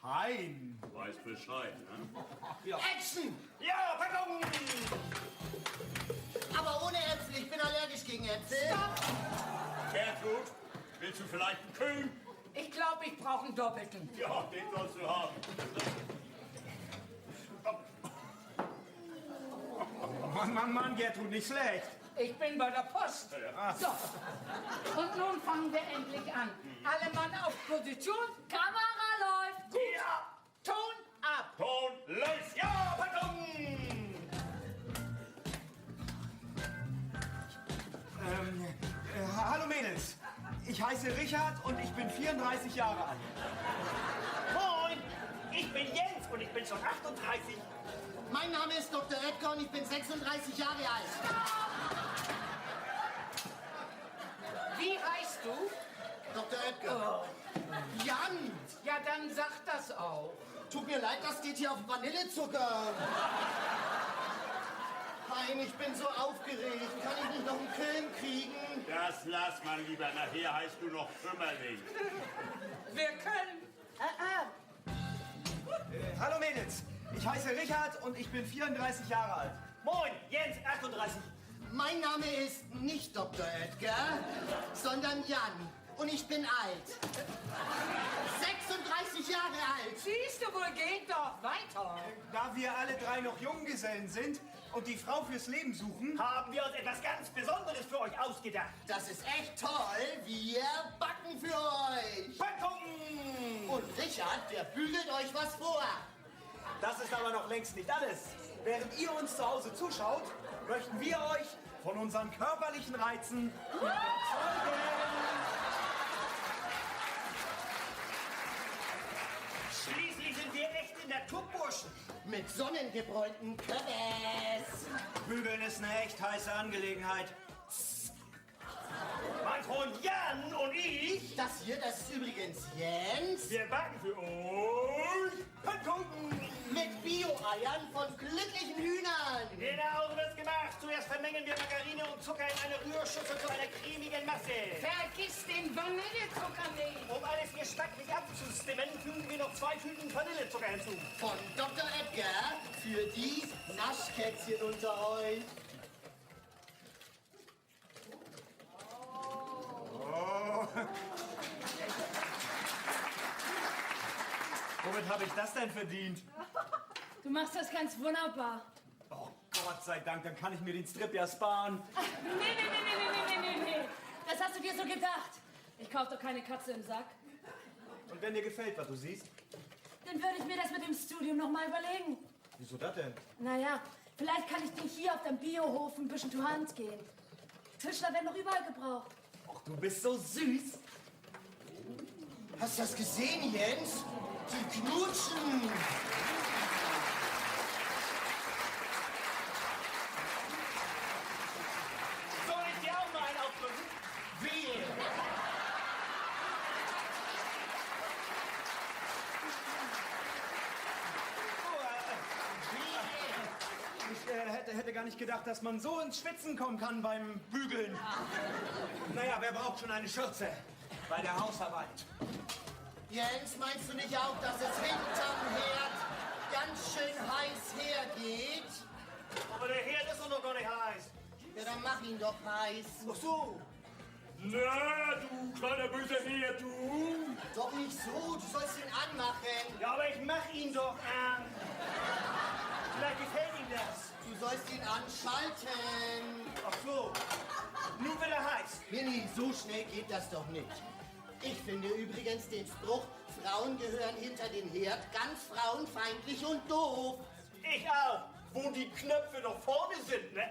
Hein. Weißt Bescheid, ne? Ja. Action! Ja, Packung! Aber ohne Äpfel, ich bin allergisch gegen Äpfel. Stopp! Gertrud, willst du vielleicht einen Köhn? Ich glaub, ich brauch einen Doppelten. Ja, den sollst du haben. Mann, Mann, Mann, Gertrud, nicht schlecht. Ich bin bei der Post. Ja. So. Und nun fangen wir endlich an. Alle Mann auf Position. Kamera läuft. Gut. Ja. Ton ab. Ton los. Ja, Packung. Ähm, äh, hallo Mädels. Ich heiße Richard und ich bin vierunddreißig Jahre alt. Moin, ich bin Jens und ich bin schon achtunddreißig. Mein Name ist Doktor Edgar und ich bin sechsunddreißig Jahre alt. Wie heißt du? Doktor Edgar. Jan! Ja, dann sag das auch. Tut mir leid, das steht hier auf dem Vanillezucker. Hein, ich bin so aufgeregt. Kann ich nicht noch einen Köhn kriegen? Das lass man lieber. Nachher heißt du noch Kümmerling. Wir können. Ah, ah. Äh, hallo Mädels, ich heiße Richard und ich bin vierunddreißig Jahre alt. Moin, Jens, achtunddreißig. Mein Name ist nicht Doktor Oetker, sondern Jan. Und ich bin alt. Sechsunddreißig Jahre alt. Siehst du wohl, geht doch weiter. Da wir alle drei noch Junggesellen sind und die Frau fürs Leben suchen, haben wir uns etwas ganz Besonderes für euch ausgedacht. Das ist echt toll. Wir backen für euch. Pannkuchen! Und Richard, der bügelt euch was vor. Das ist aber noch längst nicht alles. Während ihr uns zu Hause zuschaut, möchten wir euch von unseren körperlichen Reizen überzeugen. Schließlich sind wir echte Naturburschen. Mit sonnengebräunten Körpers. Bügeln ist eine echt heiße Angelegenheit. Mein Freund Jan und ich. Das hier, das ist übrigens Jens. Wir backen für euch Pannkuchen. Mit Bio- Eiern von glücklichen Hühnern. Genau, so wird's gemacht. Zuerst vermengen wir Margarine und Zucker in einer Rührschüssel zu einer cremigen Masse. Vergiss den Vanillezucker nicht. Um alles geschmacklich abzustimmen, fügen wir noch zwei Tüten Vanillezucker hinzu. Von Doktor Edgar für die Naschkätzchen unter euch. Oh. Womit hab ich das denn verdient? Du machst das ganz wunderbar. Oh, Gott sei Dank, dann kann ich mir den Strip ja sparen. Ach, nee, nee, nee. Das hast du dir so gedacht. Ich kauf doch keine Katze im Sack. Und wenn dir gefällt, was du siehst? Dann würde ich mir das mit dem Studium noch mal überlegen. Wieso das denn? Na ja, vielleicht kann ich dir hier auf dem Biohof ein bisschen zur Hand gehen. Tischler werden doch überall gebraucht. Och, du bist so süß. Hast du das gesehen, Jens? Die knutschen. Soll ich dir auch mal einen aufdrücken? Wehe. Oh, äh, ich, äh, hätte, hätte gar nicht gedacht, dass man so ins Schwitzen kommen kann beim Bügeln. Naja, wer braucht schon eine Schürze bei der Hausarbeit? Jens, meinst du nicht auch, dass es hinterm Herd ganz schön heiß hergeht? Aber der Herd ist doch noch gar nicht heiß. Ja, dann mach ihn doch heiß. Ach so. Na, du kleiner böser Herr, du. Doch nicht so, du sollst ihn anmachen. Ja, aber ich mach ihn doch an. Vielleicht gefällt ihm das. Du sollst ihn anschalten. Ach so. Nun wird er heiß. Nee, nee, so schnell geht das doch nicht. Ich finde übrigens den Spruch, Frauen gehören hinter den Herd, ganz frauenfeindlich und doof. Ich auch, wo die Knöpfe doch vorne sind, ne?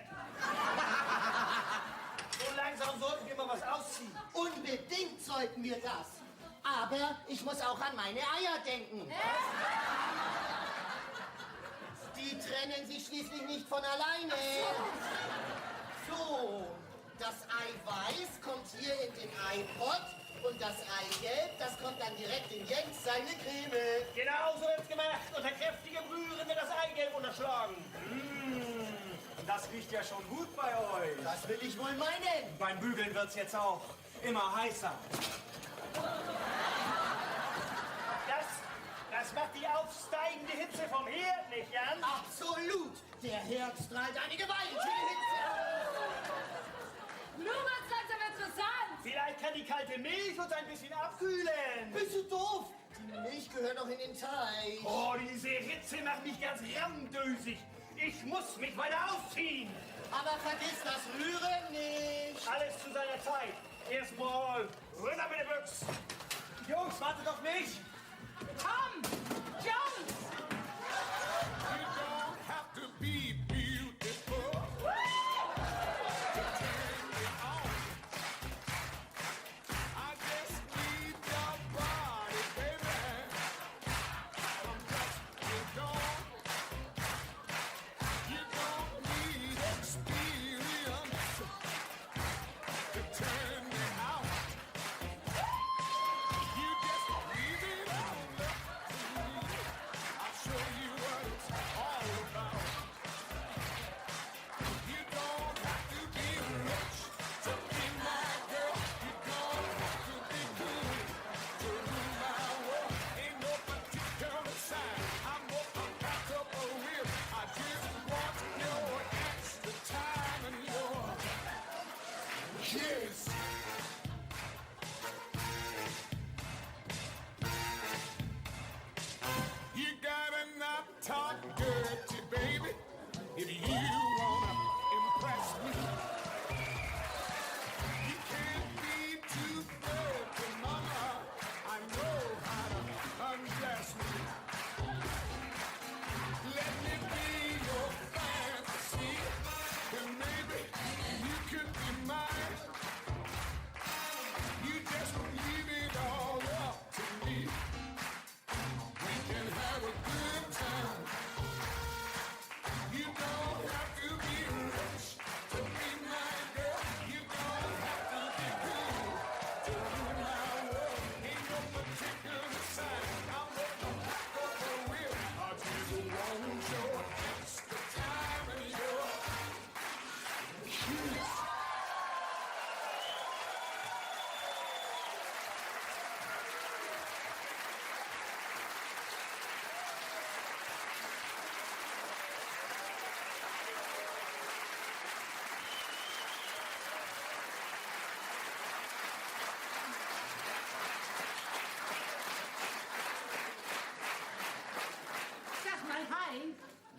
So langsam sollten wir mal was ausziehen. Unbedingt sollten wir das. Aber ich muss auch an meine Eier denken. Die trennen sich schließlich nicht von alleine. So, das Eiweiß kommt hier in den Eipott und das Eigelb, das kommt dann direkt in Jens seine Creme. Genau so wird's gemacht. Unter kräftigem Rühren wird das Eigelb unterschlagen. Mm, das riecht ja schon gut bei euch. Das will ich wohl meinen. Beim Bügeln wird's jetzt auch immer heißer. Das, das macht die aufsteigende Hitze vom Herd, nicht, Jan? Absolut. Der Herd strahlt eine gewaltige Hitze aus. Nun wird's langsam interessant. Vielleicht kann die kalte Milch uns ein bisschen abkühlen. Bist du doof? Die Milch gehört doch in den Teig. Oh, diese Hitze macht mich ganz rammdösig. Ich muss mich weiter ausziehen. Aber vergiss das Rühren nicht. Alles zu seiner Zeit. Erstmal runter mit der Büx. Jungs, wartet auf mich. Komm, Jungs! You don't have to be beautiful to turn me on. I just need your body, baby. From dusk till dawn. You don't need experience to turn me out. You just leave it on the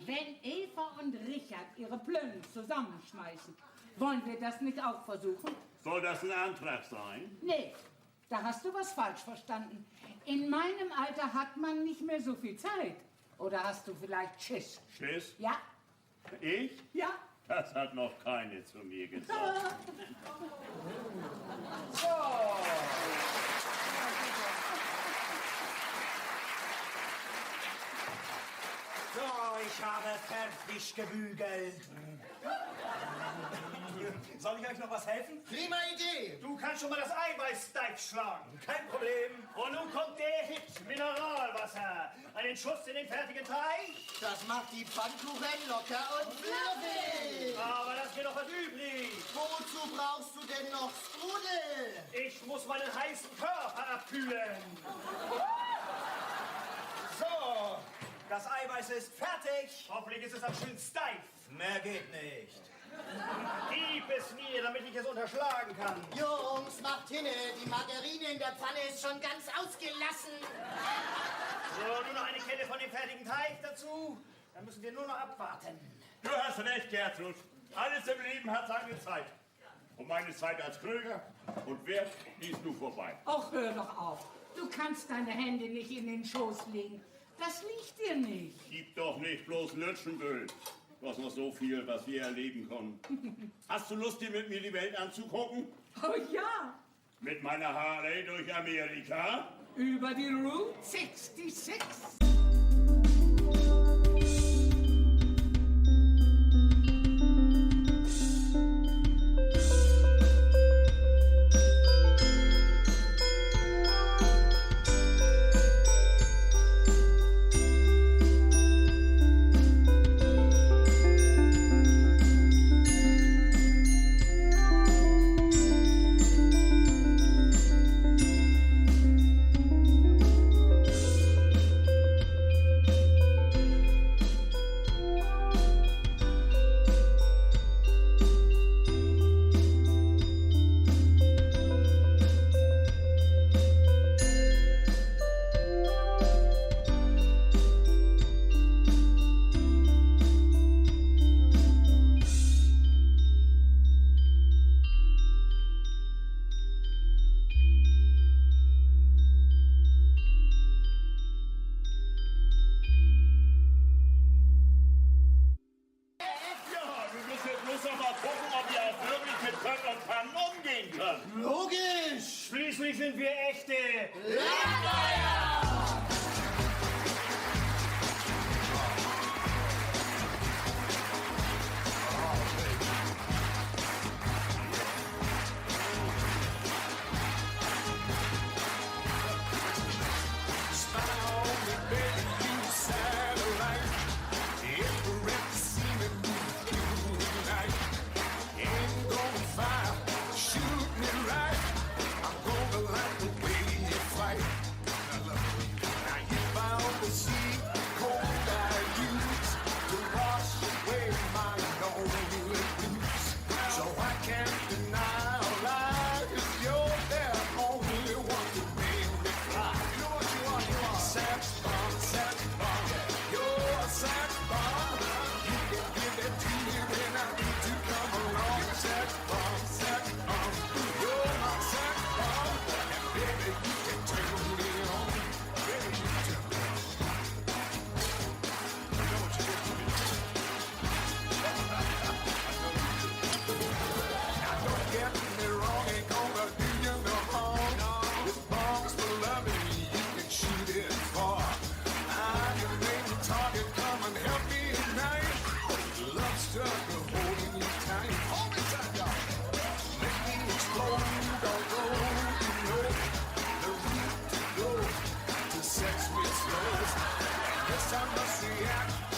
Wenn Eva und Richard ihre Plönnen zusammenschmeißen, wollen wir das nicht auch versuchen? Soll das ein Antrag sein? Nee, da hast du was falsch verstanden. In meinem Alter hat man nicht mehr so viel Zeit. Oder hast du vielleicht Schiss? Schiss? Ja. Ich? Ja. Das hat noch keine zu mir gesagt. So. So, ich habe fertig gebügelt. Soll ich euch noch was helfen? Prima Idee. Du kannst schon mal das Eiweiß steif schlagen. Kein Problem. Und nun kommt der Hit, Mineralwasser. Einen Schuss in den fertigen Teig. Das macht die Pfannkuchen locker und fluffig. Aber da ist mir noch was übrig. Wozu brauchst du denn noch Sprudel? Ich muss meinen heißen Körper abkühlen. So, das Eiweiß ist fertig. Hoffentlich ist es auch schön steif. Mehr geht nicht. Gib es mir, damit ich es unterschlagen kann. Jungs, macht hinne, die Margarine in der Pfanne ist schon ganz ausgelassen. So, nur noch eine Kelle von dem fertigen Teig dazu. Dann müssen wir nur noch abwarten. Du hast recht, Gertrud. Alles im Leben hat seine Zeit. Und meine Zeit als Kröger und Wirt, die ist nun vorbei. Och, hör doch auf. Du kannst deine Hände nicht in den Schoß legen. Das liegt dir nicht. Gib doch nicht bloß Lütschenbüll. Du hast noch so viel, was wir erleben können. Hast du Lust, dir mit mir die Welt anzugucken? Oh ja. Mit meiner Harley durch Amerika? Über die Route sixty-six. Ja, wir müssen jetzt bloß noch mal gucken, ob wir auch wirklich mit Pött und Pannen umgehen können. Logisch! Schließlich sind wir echte Abenteurer! Sex with slow. And yes, I must react.